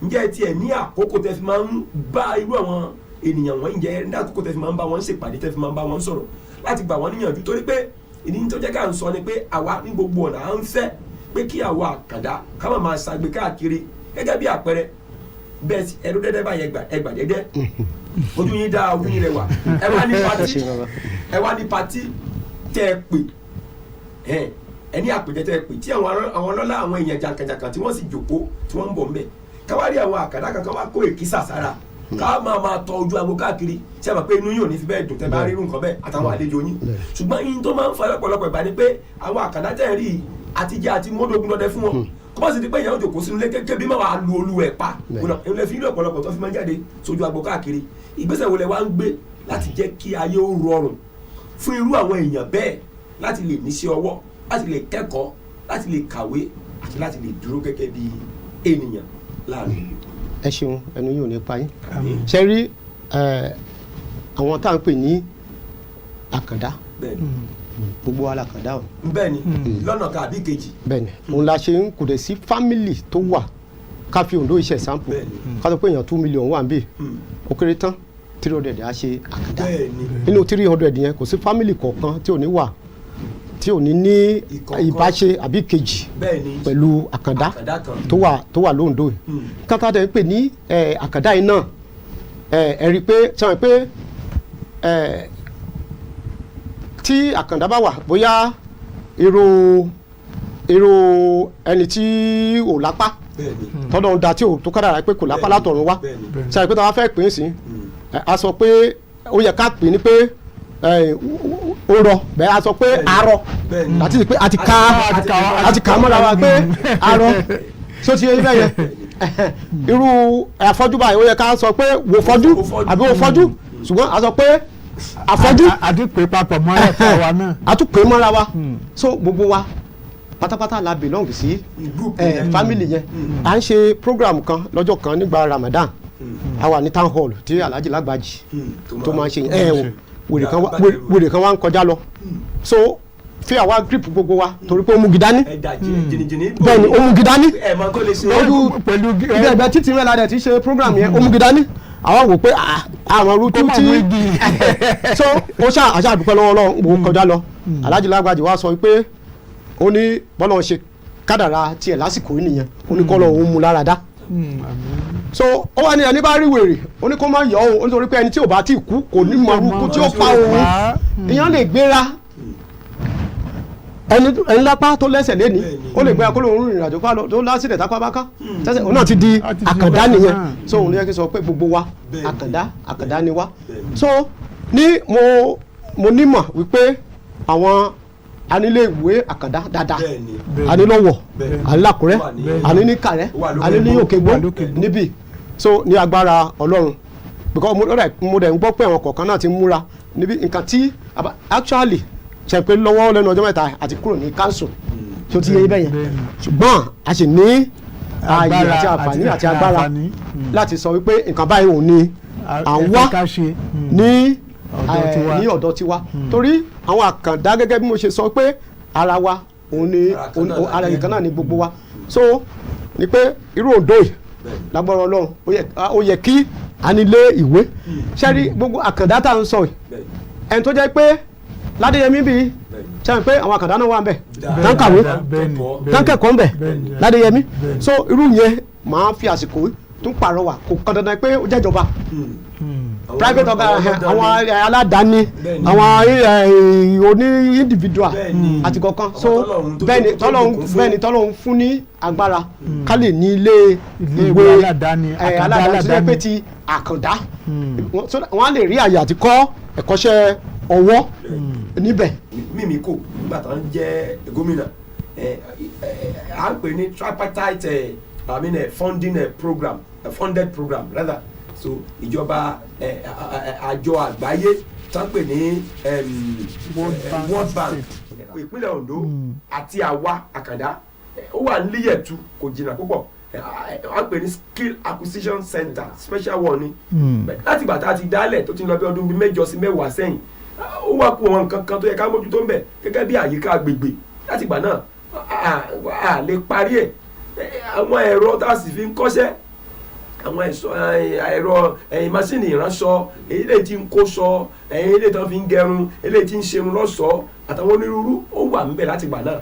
Ǹjẹ́ ẹ tiẹ̀ ní àkókò tẹ́ fi máa ń bá irú àwọn ènìyàn wọ́n ń jẹ́ ní àkókò tẹ́ fi máa ń bá wọn ṣèpàdé, tẹ́ fi máa ń bá wọn sọ̀rọ̀ láti gbà wọ́n níyànjú? Torí pé ìdí tó jẹ́ ká ń sọ ni pé àwa ní gbogbo ọ̀nà à ń fẹ́ pé kí àwa àkàndá ká má máa ṣagbe káàkiri. Gẹ́gẹ́ bí àpẹẹrẹ bẹ́ẹ̀ ẹ̀rú dẹ́dẹ́ báyẹn ẹgbà dẹ́dẹ́, ojú yín dáa, ojú yín rẹwà, ẹ wá ní patí, ẹ wá ní patí tẹ́ ẹ pè, ẹ ní àpèjẹ tẹ́ ẹ pè tí àwọn ọlọ́lá, àwọn èèyàn jàǹkànjàǹkàn tí wọ́n sì jòkó tí wọ́n ń bọ̀ ńbẹ̀, káwárí àwọn àkàndá kankan wá kó èkísà sára, ká máa tọ ojú aago káàkiri. Ṣé àmọ́ pé inú yín ò ní fi bẹ́ẹ̀ dùn tẹ́ bá rí irú nǹkan bẹ́ẹ̀ àtàwọn àlejò yín? Ṣùgbọ́n yín tó máa ń fa lọ́pọ̀lọpọ̀ ìgbà ni pé àwọn àkàndá tẹ́ ẹ rí àtijọ́ àti mọ́dógún lọ́dẹ fún wọn, kó má sì di pé ìyàwó jòkó sínú ilé kékeré bí máa lu olú ẹ̀ pa ìlú fi ọ̀pọ̀lọpọ̀ tó fi máa ń jáde sójú agbo káàkiri. Ìgbésẹ̀ wo lẹ wá ń gbé láti jẹ́ kí ayé ó rọrùn fún irú àwọn èèyàn bẹ́ẹ̀ láti lè níṣẹ́ ọwọ́, láti lè kẹ́kọ̀ọ́, láti lè kàwé àti láti lè dúró gẹ́gẹ́ bí ènìyàn láàrin ìlú? Ẹ ṣeun, ẹnu yóò ní pa yín. Ṣe rí àwọn tá à ń pè ní àkàndá, gbogbo wa la kàndá o. Bẹ́ẹ̀ni, lọ́nà kan àbí kejì. Bẹ́ẹ̀ni, òun la ṣe ń kò dé sí fámìlì tó wà ká fi Oǹdó iṣẹ́ sample ká sọ pé èèyàn 2 million wà níbí, ó kéré tán 300 á ṣe àkàndá. Nínú 300 yẹn kò sí fámìlì kọ̀ọ̀kan tí ò ní wà tí ò ní ní ìbáṣe àbí kejì pẹ̀lú àkàndá tó wà l'Óǹdó yìí. Kátà dẹ̀ ń pè ní àkàndá yìí náà, ẹ rí i pé sọ pé tí àkàndá bá wà, bóyá irú ẹni tí ò lápá tọ́dọ̀ ń da tí ò tó kádàrá pé kò lápá látọ̀run wá, ṣe àìpé tá a fẹ́ pè é sí, a sọ pé ó yẹ ká pè é ní pé ó rọ, bẹ́ẹ̀ a sọ pé arọ, àti pé àti ká mọ́ra wa pé arọ, ṣó ti yẹ bẹ́ẹ̀ yẹn? Irú afọ́jú báyìí ó yẹ ká sọ pé wò fọ́jú àbí wò fọ́jú, ṣùgbọ́n a sọ pé afọ́jú. Àtúpè papọ̀ mọ́ra wa náà. Àtúpè mọ́ra wa. So gbogbo wa pátápátá la belong sí family yẹn. À ń ṣe program kan lọ́jọ́ kan nígbà Ramadan, a wà ní town hall tí Alhaji Lágbàjì tó máa ń ṣe yẹn, wèrè kan wá ń kọjá lọ, so fi àwa grip gbogbo wa torí pé ó mú gidani. Bẹ́ẹ̀ni, ó mú gidani lójú ibi ẹgbẹ́ títí mẹ́la dẹ̀ ti ṣe program yẹn, ó mú gidani. Àwọn wò pé àwọn rútú tí so ó ṣáà dúpẹ́ lọ́wọ́ Ọlọ́run, wò ó kọjá lọ. Alhaji Lágbàjì wá sọ pé ó ní bọ́lá ń ṣe kádàrá tiẹ̀ lásìkò yìí nìyẹn, ó ní kọ́lọ̀ òun mú lára dá. So ó wà ní ẹni bá rí wèrè, ó ní kó má yọ òun, nítorí pé ẹni tí ò bá tí kú kò ní mọ irú tí ó pa òun. Ìyẹn lè gbéra ẹni lápá tó lẹ́sẹ̀ lẹ́ni, ó lè gbéra kó lóun rìnrìn àjò tó lásìlẹ̀ tápá bá ká tẹ́sẹ̀, òun náà ti di àkàndá nìyẹn. So òun ló yẹ kí n sọ pé gbogbo wa àkàndá àkàndá ni wá. So ní mo nímọ̀ wípé àwọn anílé ìwé àkàndá dáadáa, anílọ́wọ̀, anílàkúrẹ́, aníníkàrẹ́, aníní Òkègbó níbí. So ní agbára Ọlọ́run, because mo dẹ̀ ń gbọ́ pé àwọn kọ̀ọ̀kan náà ti múra níbi nǹkan tí actually ṣe pé lọ́wọ́ lẹ́nu ọjọ́ mẹ́ta àti kúrò ní council tó ti yé ibẹ̀ yẹn, ṣùgbọ́n a sì ní ààyè àti àǹfààní àti agbára láti sọ wípé nǹkan báyìí òun ni à ń wá ní ọ̀dọ̀ tiwa, torí àwọn àkàndá gẹ́gẹ́ bí mo ṣe sọ pé ara wa òun ni ara ìkan náà ni gbogbo wa. So ni pé irú Oǹdó yìí lágbára Ọlọ́run ó yẹ kí a nílé ìwé. Ṣẹ́rí gbogbo àkàndá tá à ń sọ yìí, ẹni tó jẹ́ pé Ládéyẹmí bíi ṣe pé àwọn àkàndá náà wà ń bẹ̀ tán kàwé tán kẹ́kọ̀ọ́ ń bẹ̀ Ládéyẹmí. So irú yẹn máa fi àsìkò tún pàrọwà, kò kàn dandan pé ó jẹ́jọba, private ọ̀gá, àwọn aládàáni, àwọn oní individual àti kọ̀ọ̀kan. So bẹ́ẹ̀ni tọ́lọ́hún fún ní agbára ká lè ní ilé ìwé aládàáni tó jẹ́ pé ti àkàndá, wọ́n á lè rí àyè àti kọ́ ẹ̀kọ́ṣẹ́ ọwọ́ níbẹ̀. Mímí kò nígbà tó ń jẹ́ gómìnà, à ń pè ní tripartite funding program, funded program rather. So ìjọba àjọ àgbáyé tó ń pè ní World Bank, ìpínlẹ̀ Ondo àti àwa àkàndá ó wà níyẹ̀tú, kò jìnnà púpọ̀, à ń pè ní skill acquisition center, special one ni. Láti ìgbà tá a ti dálẹ̀ tó ti ń lọ bí ọdún bíi 8 sí 10 sẹ́yìn, ó wá kú àwọn nǹkan kan tó yẹ ká mójútó ń bẹ̀ gẹ́gẹ́ bí àyíká agbègbè. Láti ìgbà náà a lè parí ẹ̀, àwọn ẹ̀rọ tá a sì fi ń kọ́ṣẹ́ Àwọn ẹ̀ṣọ́ ẹ̀rọ ẹ̀yìn masínì ìránṣọ, eléyìí tí ń kó sọ, ẹ̀yìn eléyìí tó fi ń gẹrun, eléyìí tí ń ṣerun lọ́ṣọ̀ọ́, àtàwọn onírúurú ó wà ńbẹ̀ láti gbà náà.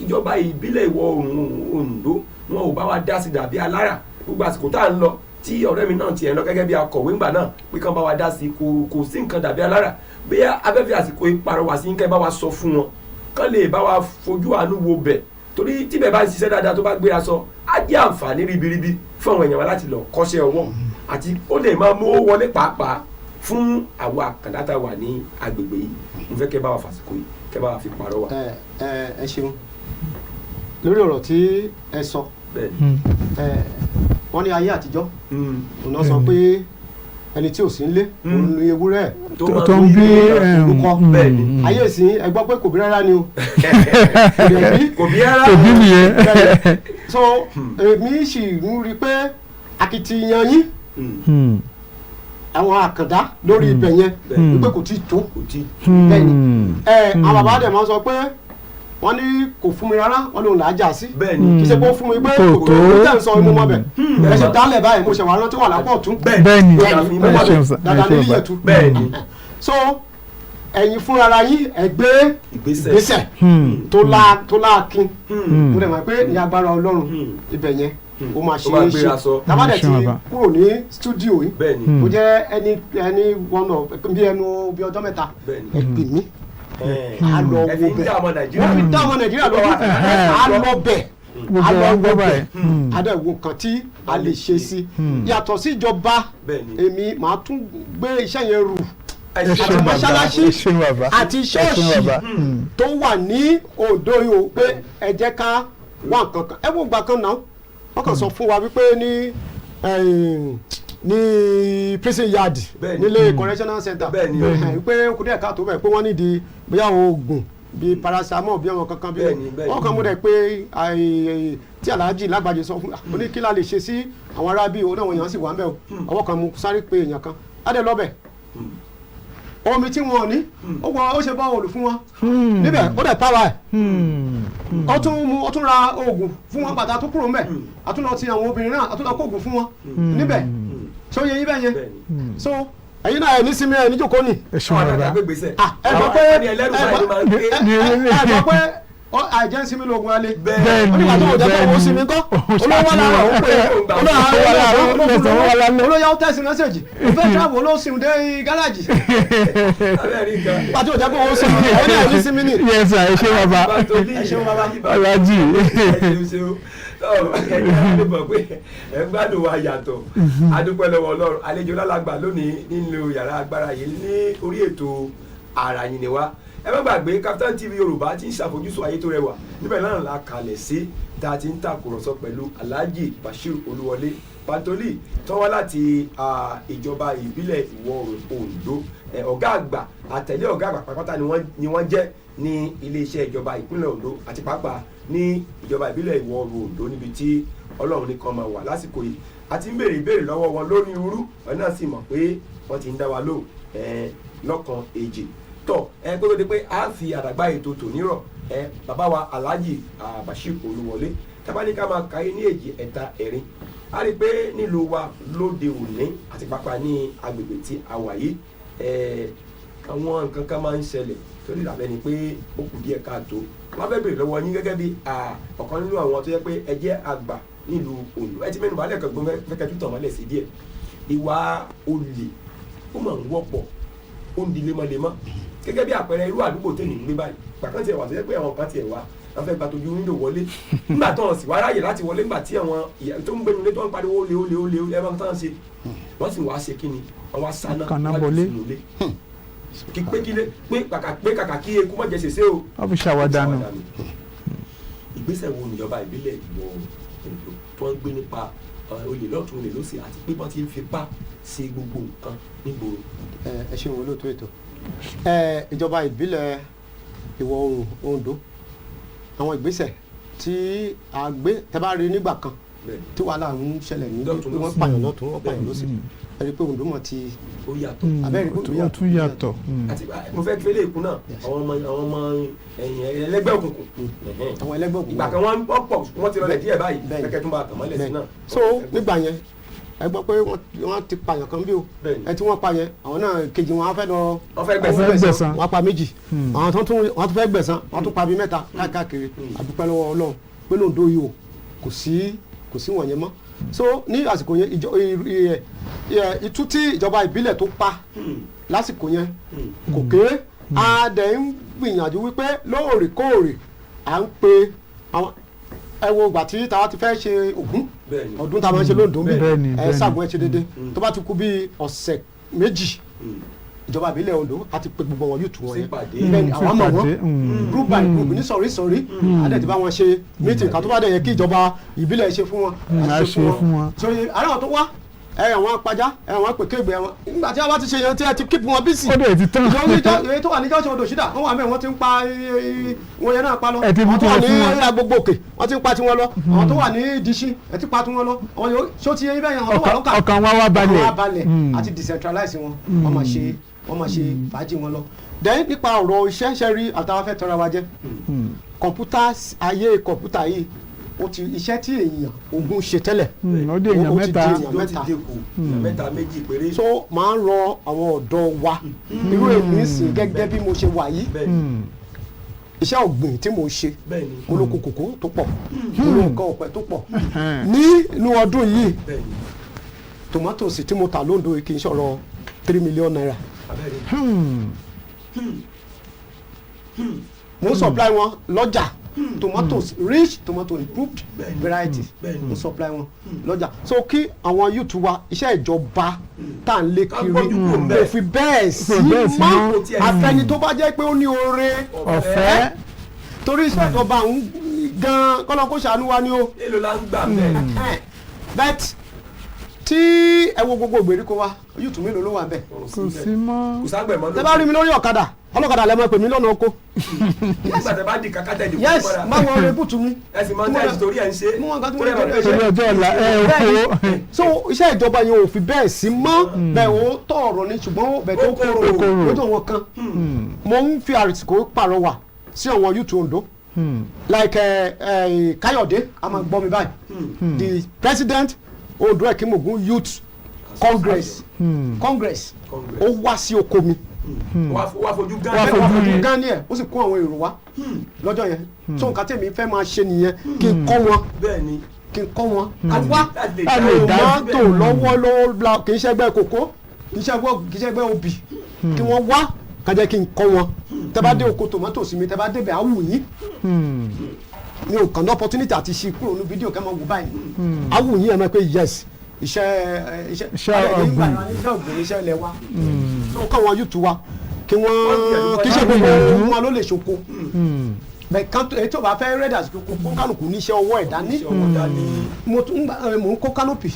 Ìjọba ìbílẹ̀ ìwọ̀ oòrùn Oǹdó, wọn ò bá wa dá sí dàbí alára. Gbogbo àsìkò tá à ń lọ, tí ọ̀rẹ́ mi náà tiẹ̀ lọ gẹ́gẹ́ bí akọ̀wé ńgbà náà pé kán bá wa dá sí, kò sí nǹkan dàbí alára. Bóyá afẹ́fẹ́ àsìkò ìparọ́wà sí nǹkan, bá wa sọ fún wọn kán lè bá wa fojú àánú wo bẹ̀, torí tíbẹ̀ bá ń ṣiṣẹ́ dáadáa, tó bá gbéra sọ, á jẹ́ àǹfààní ribiribi fún àwọn èèyàn wa láti lọ kọ́ṣẹ́ ọwọ́, àti ó lè máa mú owó wọlé pàápàá fún àwọn àkàndá tá a wà ní agbègbè yìí. Mo fẹ́ kẹ́ bá wa fàsìkò yìí, kẹ́ bá wa fi pàrọwà. Ẹ ẹ ẹ ṣeun lórí ọ̀rọ̀ tí ẹ sọ. Wọ́n ní ayé àtijọ́, òun náà sọ pé ẹni tí ò sí nílé, òun ní ewúrẹ́ tó ń bí orúkọ. Ayé ìsìn, ẹ gbọ́ pé kò bí rárá ni o, kò dẹ̀ bí. Kò bí rárá. Kò bí nìyẹn. So èmi sì ń rí i pé akitiyan yín, àwọn àkàndá lórí ibẹ̀ yẹn, wípé kò tí ì tó. Kò tí. Bẹ́ẹ̀ni, ẹ àwọn bàbá dẹ̀ máa ń sọ pé wọ́n ní kò fún mi rárá, wọ́n lòun là á jà sí. Kì í ṣe pé ó fún mi pé Kò kò tó. tó tẹ̀ ń sọ imú mọ́ bẹ̀ ẹ ṣe dálẹ̀ báyìí, mo ṣe wà rántí wà lápò ọ̀tún. Bẹ́ẹ̀ni. Bẹ́ẹ̀ni, mo Ẹ mọ̀ ṣeun bẹ̀ sir, ẹ dáadáa ṣeun ní bàbá. Yíyẹ̀tú. So ẹ̀yin fúnra yín, ẹ gbé Ìgbésẹ̀. ìgbésẹ̀ tó láàkin. Mo dẹ̀ mọ̀ pé ní agbára Ọlọ́run, ibẹ̀ yẹn ó máa ṣe Ó máa é ṣe. gbéra sọ. Tábàdẹ̀ Ṣeun ti bàbá. kúrò ní studio yìí, ó jẹ́ ẹni one of bí ẹnu bí ọjọ́ 3, ẹ pè mí, a lọ Ẹ wo fi ń bẹ̀. dá ọmọ Nàìjíríà. Wọ́n fi dá ọmọ Nàìjíríà lójú. A lọ bẹ̀, Gbogbo a lọ wa ń wo gbọ́ bẹ̀, báyìí. a dẹ̀ wo nǹkan tí a lè ṣe sí yàtọ̀ sí ìjọba. Èmi màá tún gbé iṣẹ́ yẹn rù Ẹ Ẹ ṣeun. ṣeun àti bàbá. mọ́ṣáláṣí Ẹ ṣeun bàbá. àti Ẹ ṣeun ṣọ́ọ̀ṣì bàbá. tó wà ní Oǹdó yìí o, pé ẹ jẹ́ ká wá nǹkan kan. Ẹ wo ìgbà kan náà, wọ́n kàn sọ fún wa wípé ní prison yard, nílé correctional center, wípé ó kù díẹ̀ káàtó bẹ́ẹ̀, pé wọ́n nídìí bóyá oògùn bíi paracetamol, bí ọmọ kankan bí Bẹ́ẹ̀ni. wọ́n kàn mú dẹ̀ pé tí Alhaji Lágbàjì sọ fún ó ní kí la lè ṣe sí àwọn ará bíi òun náà, àwọn èèyàn sì wà ń bẹ̀ o. Ọwọ́ kan mú sáré pé èèyàn kan á dẹ̀ lọ́bẹ̀, omi tí wọn ò ní, ó wọ, ó ṣe bọ́ọ̀lù fún wọn níbẹ̀, ó dẹ̀ pàwọ́ ẹ̀, ó tún mú, ó tún ra oògùn fún wọn. Bàtà tó kúrò ńbẹ̀, a tún lọ ti àwọn obìnrin náà, a tún lọ kó oògùn fún wọn níbẹ̀. Ṣé ó yẹ yín bẹ́ẹ̀ yẹn? So ẹ̀yin náà, ẹ̀ ní sinmi, ẹ̀ ní jókòó ni. Ẹ ṣeun Àwọn bàbá. àgbàgbé gbèsè. Ah, ẹ gbọ́ pé Àwọn ẹlẹ́rù báyìí ló máa ń gbé. ẹ gbọ́ pé àìjẹ́ ń sinmi lóògùn alẹ́. Bẹ́ẹ̀ni. Onígbà tó o jẹ́ pé òun sinmi kọ́, olówó lára òun pé Olówó lára, lọ́sàn-án wà lálẹ́. olóyà, ó text message, ó fẹ́ travel, olóòsìn dé gáràjì. Abẹ́rẹ́ nǹkan. Nígbà tó o jẹ́ pé òun sinmi, ẹ̀yin náà ní sinmi ni. Yes sir, ẹ ṣe bàbá. Ẹ ṣeun bàbá. Alhaji. Ẹ ṣeun ṣeun. Ẹ̀yin lè mọ̀ pé ẹ ń gbádùn wa yàtọ̀. Adúpẹ́ lọ́wọ́ Ọlọ́run. Àlejò lálàgbà lónìí nínú yàrá agbára yìí ní orí ètò Àrà Yín Ni Wá. Ẹ má gbàgbé, Kaftan TV Yorùbá ti ń ṣàfojúsùn ayé tó rẹwà, níbẹ̀ náà la kalẹ̀ sí, tá a ti ń tàkùrọ̀sọ pẹ̀lú Alhaji Bashir Olúwọlé Pantoli tó wá láti ìjọba ìbílẹ̀ ìwọ̀ oòrùn Oǹdó. Ọ̀gá àgbà, àtẹ̀lé ọ̀gá àgbà pátápátá ni wọ́n jẹ́ ní iléeṣẹ́ ìjọba ìpínlẹ̀ Oǹdó, àti pàápàá ní ìjọba ìbílẹ̀ ìwọ̀ oòrùn Oǹdó, níbi tí Ọlọ́run nìkan máa wà lásìkò yìí. A ti ń béèrè ìbéèrè lọ́wọ́ wọn lórí irú wọn náà, sì mọ̀ pé wọ́n ti ń dá wa lóhùn lọ́kàn èjì tọ ẹ kó tó di pé a fi àdàgbà ètò tòní rọ̀. Ẹ bàbá wa Alhaji Bashir Olúwọlé, tábánikà máa ka ní èjì, ẹ̀ta, ẹ̀rin, a rí i pé nílùú wa lóde òní, àti pàápàá ní agbègbè tí a wà yìí, àwọn nǹkan kan máa ń ṣẹlẹ̀ torí ìdàbẹ́ ni pé ó kù díẹ̀ káàtó. Wọ́n fẹ́ béèrè lọ́wọ́ yín gẹ́gẹ́ bí ọ̀kan nínú àwọn tó yẹ pé ẹ jẹ́ àgbà nílùú Oǹdó. Ẹ ti mẹ́nu balẹ̀ kan gbọ́n, fẹ́kẹ́ tó tàn mọ́lẹ̀ sí díẹ̀. Ìwà olè ó máa ń wọ́pọ̀, ó ń di lemọ́lemọ́. Gẹ́gẹ́ bí àpẹẹrẹ, irú àdúgbò tèmi ń gbé báyìí, gbàkan tiẹ̀ wà tó yẹ pé àwọn kan tiẹ̀ wá, wọ́n fẹ́ gba tójú window wọlé. Nígbà tó hàn sí wá ráyè láti wọlé, nígbà tí àwọn ìyá tó ń gbénu ilé tó ń pariwo olè, olè, olè, ẹ máa tán ṣe, wọ́n sì wá ṣe kí ni, wọ́n wá sáná. Kaná wá jù bọlé. sínú ilé kí pé kílé pé kàkà, pé kàkà kí eku má jẹ ṣèṣe o. Wọ́n fi ṣàwàdànù. Ìgbésẹ̀ wo níjọba ìbílẹ̀ ìwọ̀ oòrùn Oǹdó tó ń gbé nípa olè lọ́tún, olè lọ́sì, àti pé wọ́n ti ń fipá ṣe gbogbo nǹkan nígboro? Ẹ ṣeun olóòtú ètò. Ẹ ìjọba ìbílẹ̀ ìwọ̀ oòrùn Oǹdó, àwọn ìgbésẹ̀ tí a gbé, tẹ́ bá rí nígbà kan tí wàhálà ń ṣẹlẹ̀ ní Lọ́tún pé wọ́n lósì. pààyàn lọ́tún, wọ́n pààyàn lọ́sì. Ẹ rí i pé Oǹdó mọ̀ ti Ó yàtọ̀. Abẹ́rẹ́ pé Ó tún yàtọ̀. Àti mo fẹ́ fẹ́lẹ́ ìkún náà, àwọn ọmọ ẹ̀yìn ẹlẹ́gbẹ́ òkùnkùn. Àwọn ẹlẹ́gbẹ́ òkùnkùn. Ìgbà kan wọ́n pọ̀, wọ́n ti rọlẹ̀ díẹ̀ báyìí. Kẹ́kẹ́ tún bá tàn mọ́lẹ̀ sí náà. So nígbà yẹn, ẹ gbọ́ pé wọ́n ti pààyàn kan bí o. Ẹ tí wọ́n pa yẹn, àwọn náà kejì wọn á fẹ́ lọ. Wọ́n fẹ́ gbẹ̀san. Wọ́n fẹ́ gbẹ̀san. Wọ́n pa méjì, àwọn tó tún wọ́n tún fẹ́ gbẹ̀san, wọ́n tún pa bí mẹ́ta káàkiri. Àdúpẹ́ lọ́wọ́ Ọlọ́run pé lóńdó yìí o, kò sí wọ̀nyẹn mọ́. So ní àsìkò yẹn, ìjọ ìtú tí ìjọba ìbílẹ̀ tó pa lásìkò yẹn kò kéré. A dẹ̀ ń gbìyànjú wípé lóòrèkóòrè à ń pe àwọn, ẹ wo ìgbà tí táwa ti fẹ́ ṣe Ògún, ọdún tá a máa ń ṣe lóńdó ń bì, ẹ ṣàgùn ẹ ṣe déédéé. Tó bá ti kú bí ọ̀sẹ̀ 2, ìjọba ìbílẹ̀ Oǹdó a ti pe gbogbo wọn yóò tù wọn Sí yẹn. ìpàdé. Bẹ́ẹ̀ni, àwọn mọ̀ wọ́n Ìpàdé, group by group ní sọ̀rí sọ̀rí. A dẹ̀ ti bá wọn ṣe meeting kan tó bá dẹ̀ yẹ kí ìjọba ìbílẹ̀ ṣe fún wọn, A ṣe fún wọn. So àwọn tó wá ẹ, àwọn apajá ẹ, àwọn pèkéègbè àwọn, nígbà tí a bá ti ṣe yẹn tí ẹ ti keep wọn busy. Ó dẹ̀ ti tán. Ìjọba èyí tó wà ní junction odò ṣídà, wọ́n wà mẹ́, wọ́n ti ń pa wọn yẹn náà pa lọ. Ẹ ti mú Àwọn tó wà tiwọn ní fún wọn. Agbogbo òkè, wọ́n ti ń pa tiwọn lọ. Àwọn tó wà ní Ìdíṣí, ẹ ti pa tiwọn lọ. Àwọn yóò ṣó ti yẹ ibẹ̀ yẹn, àwọn tó wà lọ́kà, Ọkàn wa wá balẹ̀. Wọ́n wá balẹ̀. Àti decentralize wọn, wọ́n máa ṣe fàájì wọn lọ. Then nípa ọ̀rọ̀ iṣẹ́ ṣe rí, àtàwọn fẹ́ tọrọ wa jẹ́ kọ̀ǹpútà, ayé kọ̀ǹpútà yìí, ó ti iṣẹ́ tí èèyàn 20 ṣe tẹ́lẹ̀, Ó dé èèyàn ó ti di mẹ́ta. èèyàn Ló ti mẹ́ta. dínkù, mẹ́ta, méjì péré. So máa ń rọ àwọn ọ̀dọ́ wa, irú èmi ń sìn gẹ́gẹ́ bí mo ṣe wà yìí, iṣẹ́ ọ̀gbìn tí mo ṣe, mo lóko kòkó tó pọ̀, mo lóko nǹkan ọ̀pẹ tó pọ̀. Nínú ọdún yìí, tomatoes tí mo tà lóńdó yìí kì í ṣọ̀rọ̀ ₦3 million. Mo ń supply wọn lọ́jà, tomatoes, rich tomato, improved variety. Mo ń supply wọn lọ́jà. So kí àwọn youth wa, iṣẹ́ ìjọba tá à ń lé Ká kiri gbójú kúrò ńbẹ̀. kò fi bẹ́ẹ̀ sí Kò bẹ́ẹ̀ sí mọ́, mọ́. àfẹni tó bá jẹ́ pé ó ní oore ọ̀fẹ́. Torí iṣẹ́ ìjọba ń gan kọ́lọ́ kó ṣàánú wa ni o. Èló la ń gbà bẹ́ẹ̀? But tí ẹ wo gbogbo ìgbèríko wa, youth mélòó ló wà bẹ́ẹ̀? Kò sí mọ́. Kò ságbẹ̀ mọ́. Tẹ bá rí mi lórí ọ̀kadà, ọlọ́kadà lẹ máa pè mí lọ́nà oko. Nígbà tẹ bá di kàkà tẹ di kúrò Yes. mọ́ra. Máa wọ ọrẹ bùtù mi. Ẹ sì máa ń tẹ́ torí ẹ̀ ń ṣe. Mú wọn kan tí mo Torí lè ẹ̀ torí ẹ̀ Torí ṣe. ọjọ́ ọ̀la ẹ Bẹ́ẹ̀ni. o. So iṣẹ́ ìjọba yẹn ò fi bẹ́ẹ̀ sí mọ́ bẹ́ẹ̀. Ó tọ̀ ọ̀rọ̀ ni, ṣùgbọ́n bẹ́ẹ̀ tó Ó korò. kóró Ó korò. lójú àwọn kan. Mo ń fi àsìkò pàrọwà sí àwọn youth Ondo like Káyọ̀dé, a máa gbọ́ mi báyìí, the president Ondo Ekimogun Youth Congress, Congress. Congress. Ó wá sí oko mi. Wá fojú gán. Wá Wá fojú fojú rí. gán ní ẹ̀, ó sì kó àwọn èrò wá lọ́jọ́ yẹn. So nǹkan tèmi fẹ́ máa ṣe nìyẹn, kí n kọ́ wọn, kí n kọ́ wọn ká wá Láti lè Láti lè dá dá tomato lọ́wọ́lọ́wọ́ kì í ṣẹgbẹ́ kòkó, kì í ṣẹgbẹ́ obì, kí wọ́n wá ká jẹ́ kí n kọ́ wọn. Tẹ́ bá dé oko tomato sí mi, tẹ́ bá débẹ̀, á wù yín. Mi ò kàn ní opportunity àti ṣe kúrò ní fídíò kẹ́ máa wò báyìí, á wù yín. Ẹ máa pé yes, iṣẹ́ Iṣẹ́ alẹ́ ní ọ̀gbìn. Iṣẹ́ ọ̀gbìn, iṣẹ́ ilẹ̀ wa. So káwọn youth wa kí wọ́n, kì í ṣe Wọ́n gbogbo gbìyànjú. wọn ló lè ṣoko bẹ́ẹ̀ kan èyí tó bá fẹ́ rẹ́dà kó kálukú níṣẹ́ ọwọ́ ẹ̀ dání. Iṣẹ́ ọwọ́ dání. Mo tún ń gbà mo ń kó canopy,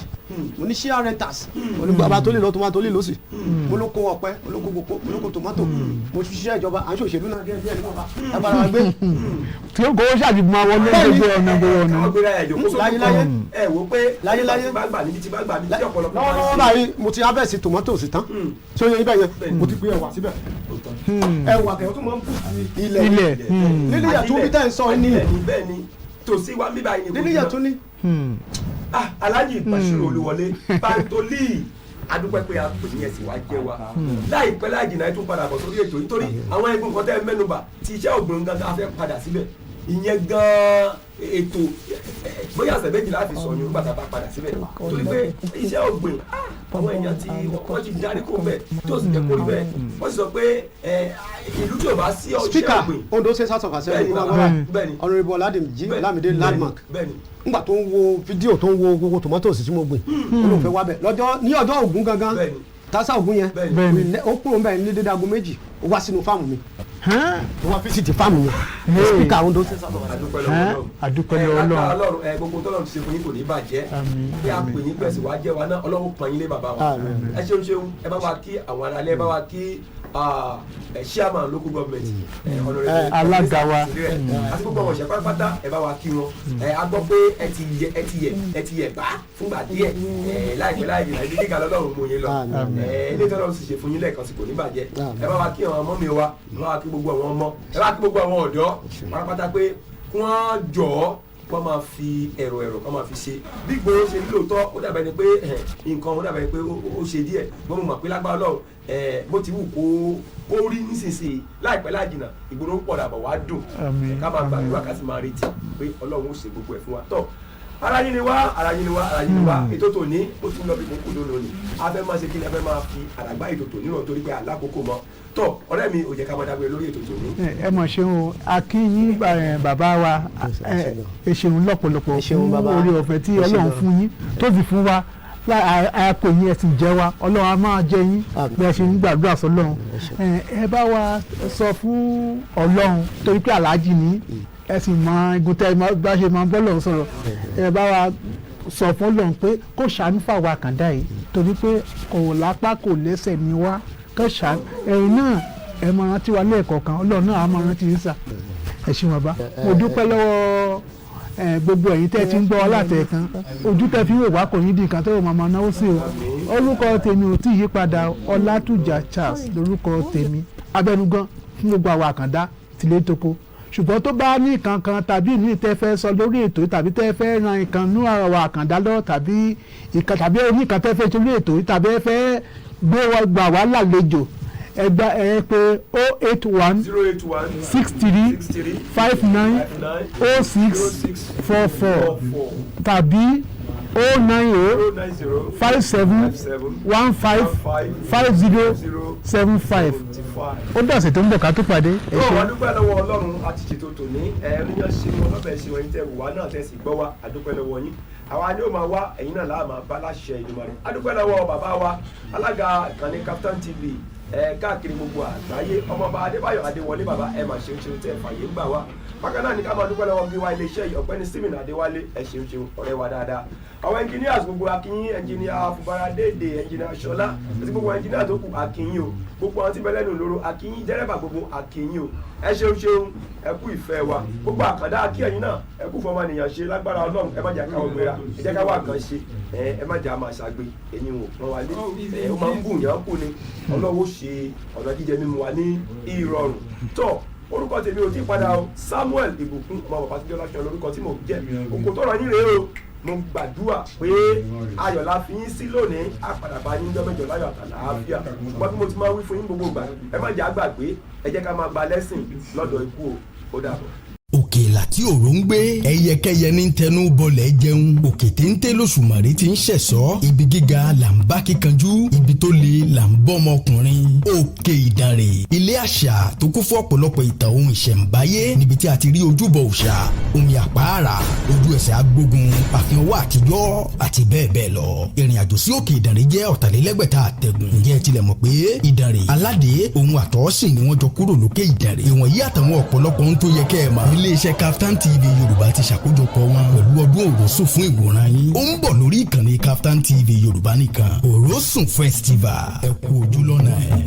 mo ní share renters, mo ní bàbá tó lè lọ tó máa tó lè lọ sí. Mo ló kó ọ̀pẹ, mo ló kó kókó, mo ló kó tomato. Mo ṣiṣẹ́ ìjọba, à ń ṣòṣèlú náà díẹ̀ díẹ̀ níwọ̀nba agbára wa gbé. Tí ó kó ṣàdìmọ̀ wọlé Bẹ́ẹ̀ni. gbogbo ọ̀nà, gbogbo ọ̀nà. Káwọn gbéra ẹ̀jọ̀ kó sójú Láyé, láyé. kan. Ẹ wò pé Láyé, láyé. tí bá gbà níbi tí bá gbà níbi tí ọ̀pọ̀lọpọ̀ máa ń Lọ́wọ́lọ́wọ́ ṣe. báyìí, mo ti harvest tomatoes tán tí ó yẹ ibẹ̀ yẹn, mo ti gbé ẹ̀wà síbẹ̀. Ẹ̀wà kẹ̀kẹ́ tó máa ń bù sí ilẹ̀. Ilẹ̀. Nílé yàtún bí tẹ́ ń sọ ní. Bẹ́ẹ̀ ni, tòsí wa bíbá yìí ni kò Nílé jìnnà. yàtún ní. Ah, Alhaji Bashiru Olúwọlé Pantoli, adúpẹ́ pé a pè ní ẹ̀sìn wa jẹ́ wa. Láìpẹ́ láì jìnnà, ẹ tún padà bọ̀ sórí ètò, nítorí àwọn ẹgbẹ́ nǹkan tẹ́ ẹ mẹ́nubà ti iṣẹ́ ọ̀gbìn gangan, a fẹ́ padà síbẹ̀. Ìyẹn gan ètò bóyá ọ̀sẹ̀ méjì láti sọ ní nígbà tá a bá padà síbẹ̀, torí pé iṣẹ́ ọ̀gbìn, àwọn èèyàn tí wọ́n ti darí kó bẹ́ẹ̀ tí ó sì jẹ́ kó rí bẹ́ẹ̀, wọ́n sì sọ pé ìlú tí ò bá sí iṣẹ́ Speaker ọ̀gbìn. Ondo State House of Assembly, Bẹ́ẹ̀ni, bàbá, bẹ́ẹ̀ni. Honourable Ọládèjì Ọlámídé Landmark, nígbà tó ń wo fídíò, tó ń wo gbogbo tomatoes tí mo gbìn, ó lóun fẹ́ wá bẹ̀ lọ́jọ́ ní ọjọ́ Ògún gangan, tásà Ògún yẹn. Ó kúrò nbẹ̀ ní dédé aago 2, ó wá sínú farm mi, ó wá visit farm yẹn, Speaker Ondo State House of Assembly. Adúpẹ́ lọ́wọ́ Ọlọ́run. Adúpẹ́ Ẹ, lọ́wọ́ lágbára Ọlọ́run. Ọlọ́run, ẹ gbogbo tọ́lọ́run ti ṣe fún yín kò ní bàjẹ́. Àmín, Bí a àmín. pè yín pẹ̀sì wá jẹ́ wa náà, Ọlọ́run pọ́n yín lé, bàbá wa. Àmín. Ẹ ṣeun ṣeun. Ẹ bá wa kí àwọn aráalé, ẹ bá wa kí Chairman local government, honorable Alága wa. àti gbogbo àwọn òṣìṣẹ́ pátápátá, ẹ bá wa kí wọn. A gbọ́ pé ẹ ti yẹ, ẹ ti yẹ, ẹ ti yẹ bá fúngbà díẹ̀. Láìpẹ́ láì jìnnà, ibi gíga lọ́lọ́run mú yín lọ. Ilé ìtọ́lọ́run sì ṣe fún yín lẹ́ẹ̀kan sí, kò ní bàjẹ́. Ẹ bá wa kí àwọn ọmọ mi wa, ẹ bá wa kí gbogbo àwọn ọmọ, ẹ bá wa kí gbogbo àwọn ọ̀dọ́ pátápátá pé kí wọ́n jọ̀ọ́, kí wọ́n máa fi ẹ̀rọ ẹ̀rọ kí wọ́n máa fi ṣe bí ìgboro ṣe ní. Lóòótọ́, ó dàbẹ̀ ni pé nǹkan, ó dàbẹ̀ ni pé ó ṣe díẹ̀ gbọ́n. Mo mọ̀ pé lágbára Ọlọ́run, bó ti wù kó rí nísinsìnyí, láìpẹ́ láì jìnnà, ìgboro ń pọ̀ dàbọ̀ wá dùn. Ká máa gbàdúrà, ká sì máa retí pé Ọlọ́run ó ṣe gbogbo ẹ̀ fún wa. Tọ́, ara yín ni wá, ara yín ni wá, ara yín ni wá. Ètò tòní ó tún lọ bí kókó lónìí. A fẹ́ máa ṣe kí ni? A fẹ́ máa fi àdàgbà ètò tòní rọ̀ torí pé àlákòókò mọ́. Tọ́, ọ̀rẹ́ mi, ò jẹ́ ká máa dágbére lórí ètò tòní. Ẹ mọ̀ ṣeun o, a kí yín, bàbá wa. Ẹ ṣeun lọ́pọ̀lọpọ̀ Ẹ ṣeun, fún bàbá. oore ọ̀fẹ́ tí Ẹ ṣeun Ọlọ́run gan. fún yín, tó fi fún wa. A pè yín, ẹ sì jẹ́ wa. Ọlọ́run á máa jẹ yín. Àmín. Bí ẹ ṣe ń gbàdúrà sọ́lọ́run, ẹ bá wa sọ fún Ọlọ́run, torí pé aláàjì ní ẹ sì mọ igun tẹ́ ẹ bá ṣe máa bọ́ lọ́run sọ̀rọ̀. Ẹ bá wa sọ fún Ọlọ́run pé kó ṣàánú fáwa àkàndá yìí, torí pé kò lápá kò lẹ́sẹ̀ ní wá. Kó ṣàánú ẹ̀yin náà, ẹ máa rántí wa lẹ́ẹ̀kọ̀ọ̀kan. Ọlọ́run náà á máa rántí yín sà. Ẹ ṣeun bàbá, mo dúpẹ́ lọ́wọ́ gbogbo ẹ̀yin tẹ́ ti ń gbọ́ wa látẹ̀ẹ̀kan. Ojú tẹ́ fi ń wò wá kò ní di nǹkan tó yẹ máa náwó sí o. Orúkọ tèmi ò tí ì yí padà, Ọlátújà Charles lórúkọ tèmi, abẹnugan fún gbogbo àwọn àkàndá tìlé toko. Ṣùgbọ́n tó bá ní nǹkan kan tàbí ìmíì tẹ́ fẹ́ sọ lórí ètò yìí, tàbí tẹ́ fẹ́ ran ìkan nú àwọn àkàndá lọ, tàbí ìkan tàbí oníkan tẹ́ fẹ́ ṣe lórí ètò yìí, tàbí ẹ fẹ́ gbé wa gbà wá lálejò, ẹ gba ẹ pé 081 081 63 63 59 59 06 06 44 44 tàbí 090 090 57 57 15 15 50 0 75. 75. Ó dọ̀sẹ̀ tó ń bọ̀ ká tó pàdé. Ẹ Tó ṣé. wà, dúpẹ́ lọ́wọ́ Ọlọ́run àti ṣètò tòní. Ẹ oníyàn ṣe wọn lọ́bẹ̀ ṣe wọn, tẹ wà náà tẹ sì gbọ́ wa, àdúpẹ́ lọ́wọ́ yín. Àwa ni ó máa wá, ẹ̀yin náà láà máa bá láṣẹ Èdùmàrè. Àdúpẹ́ lọ́wọ́ bàbá wa, alága ìkànnì Kaftan TV káàkiri gbogbo àgbáyé, ọmọọba Adébáyọ̀ Adéwọlé. Bàbá, ẹ máa ṣeun ṣeun tẹ fàyè ń gbà wá. Bákan náà ní ká máa dúpẹ́ lọ́wọ́ gíwá iléeṣẹ́ yìí, ọ̀gbẹ́ni Stephen Adéwálé. Ẹ ṣeun ṣeun, ọ̀rẹ́ wa dáadáa. Àwọn engineers gbogbo, a kí yín, engineer Fúbárà Dédé, engineer Ṣọlá àti gbogbo engineer tó kù, a kí yín o. Gbogbo àwọn tí bẹ lẹ́nu lóró, a kí yín. Dẹ́rẹ́bà gbogbo, a kí yín o. Ẹ ṣeun ṣeun, ẹ kú ìfẹ́ wa. Gbogbo àkàndá, a kí ẹ̀yin náà, ẹ kú fọmọnìyàn ṣe. Lágbára Ọlọ́run, ẹ má jẹ́ káwọn gbéra, ẹ jẹ́ ká wá nǹkan ṣe. Ẹ má jẹ́ àmà ṣàgbé ẹ̀yin ò pọ́n wa lé. Ó máa ń bù yàn kú ni. Ọlọ́wọ́ ṣe ọ̀nà jíjẹ mímu wa ní ìrọ̀rùn. Tọ́, orúkọ tèmi ò tí ì padà o, Samuel Ìbùkún ọmọ bàbá tíjọ́ láṣọ lórúkọ tí mò ń jẹ́. Òkò tọrọ yín rèé o. Mo gbàdúrà pé ayọ̀ la fi yín sí lónìí, á padà bá yín lọ́mọjọ láyọ̀ àtàlàáfíà. Ṣùgbọ́n bí mo ti máa wí fún yín gbogbo ìgbà, ẹ má jẹ́ àgbàgbé, ẹ jẹ́ ká máa gba lẹ́sìn lọ́dọ̀ ikú o. Ó dàbọ̀. Òkè làtí òró ń gbé, ẹyẹkẹyẹ ní tẹnu bọlẹ̀ jẹun. Òkè téńté lóṣùmàrè ti ń ṣẹ̀sọ́. Ibi gíga là ń bá kíkanjú, ibi tó le là ń bọ́ ọmọkùnrin. Òkè Ìdànrè, ilé àṣà tó kún fún ọ̀pọ̀lọpọ̀ ìtàn ohun ìṣẹ̀ǹbáyé, níbi tí a ti rí ojúbọ òòṣà, omi àpáàrà, ojú ẹsẹ̀ agbógun, àfihàn owó àtijọ́ àti bẹ́ẹ̀ bẹ́ẹ̀ lọ. Ìrìn àjò sí Òkè Ìdànrè jẹ́ 63 àtẹ̀gùn. Ǹjẹ́ ẹ tilẹ̀ mọ̀ pé Ìdànrè aládé òun àtọ́sìn ni wọ́n jọ kúrò lókè Ìdànrè? Ìwọ̀nyí àtàwọn ọ̀pọ̀lọpọ̀ ohun tó yẹ kẹ́ ẹ mọ̀, iléeṣẹ́ Kaftan TV Yorùbá ti ṣàkójọpọ̀ wọn pẹ̀lú ọdún Òrosùn fún ìwòran yín. Ó ń bọ̀ lórí ìkànnì Kaftan TV Yorùbá nìkan, Òrosùn Festival. Ẹ kú ojú lọ́nà ẹ̀.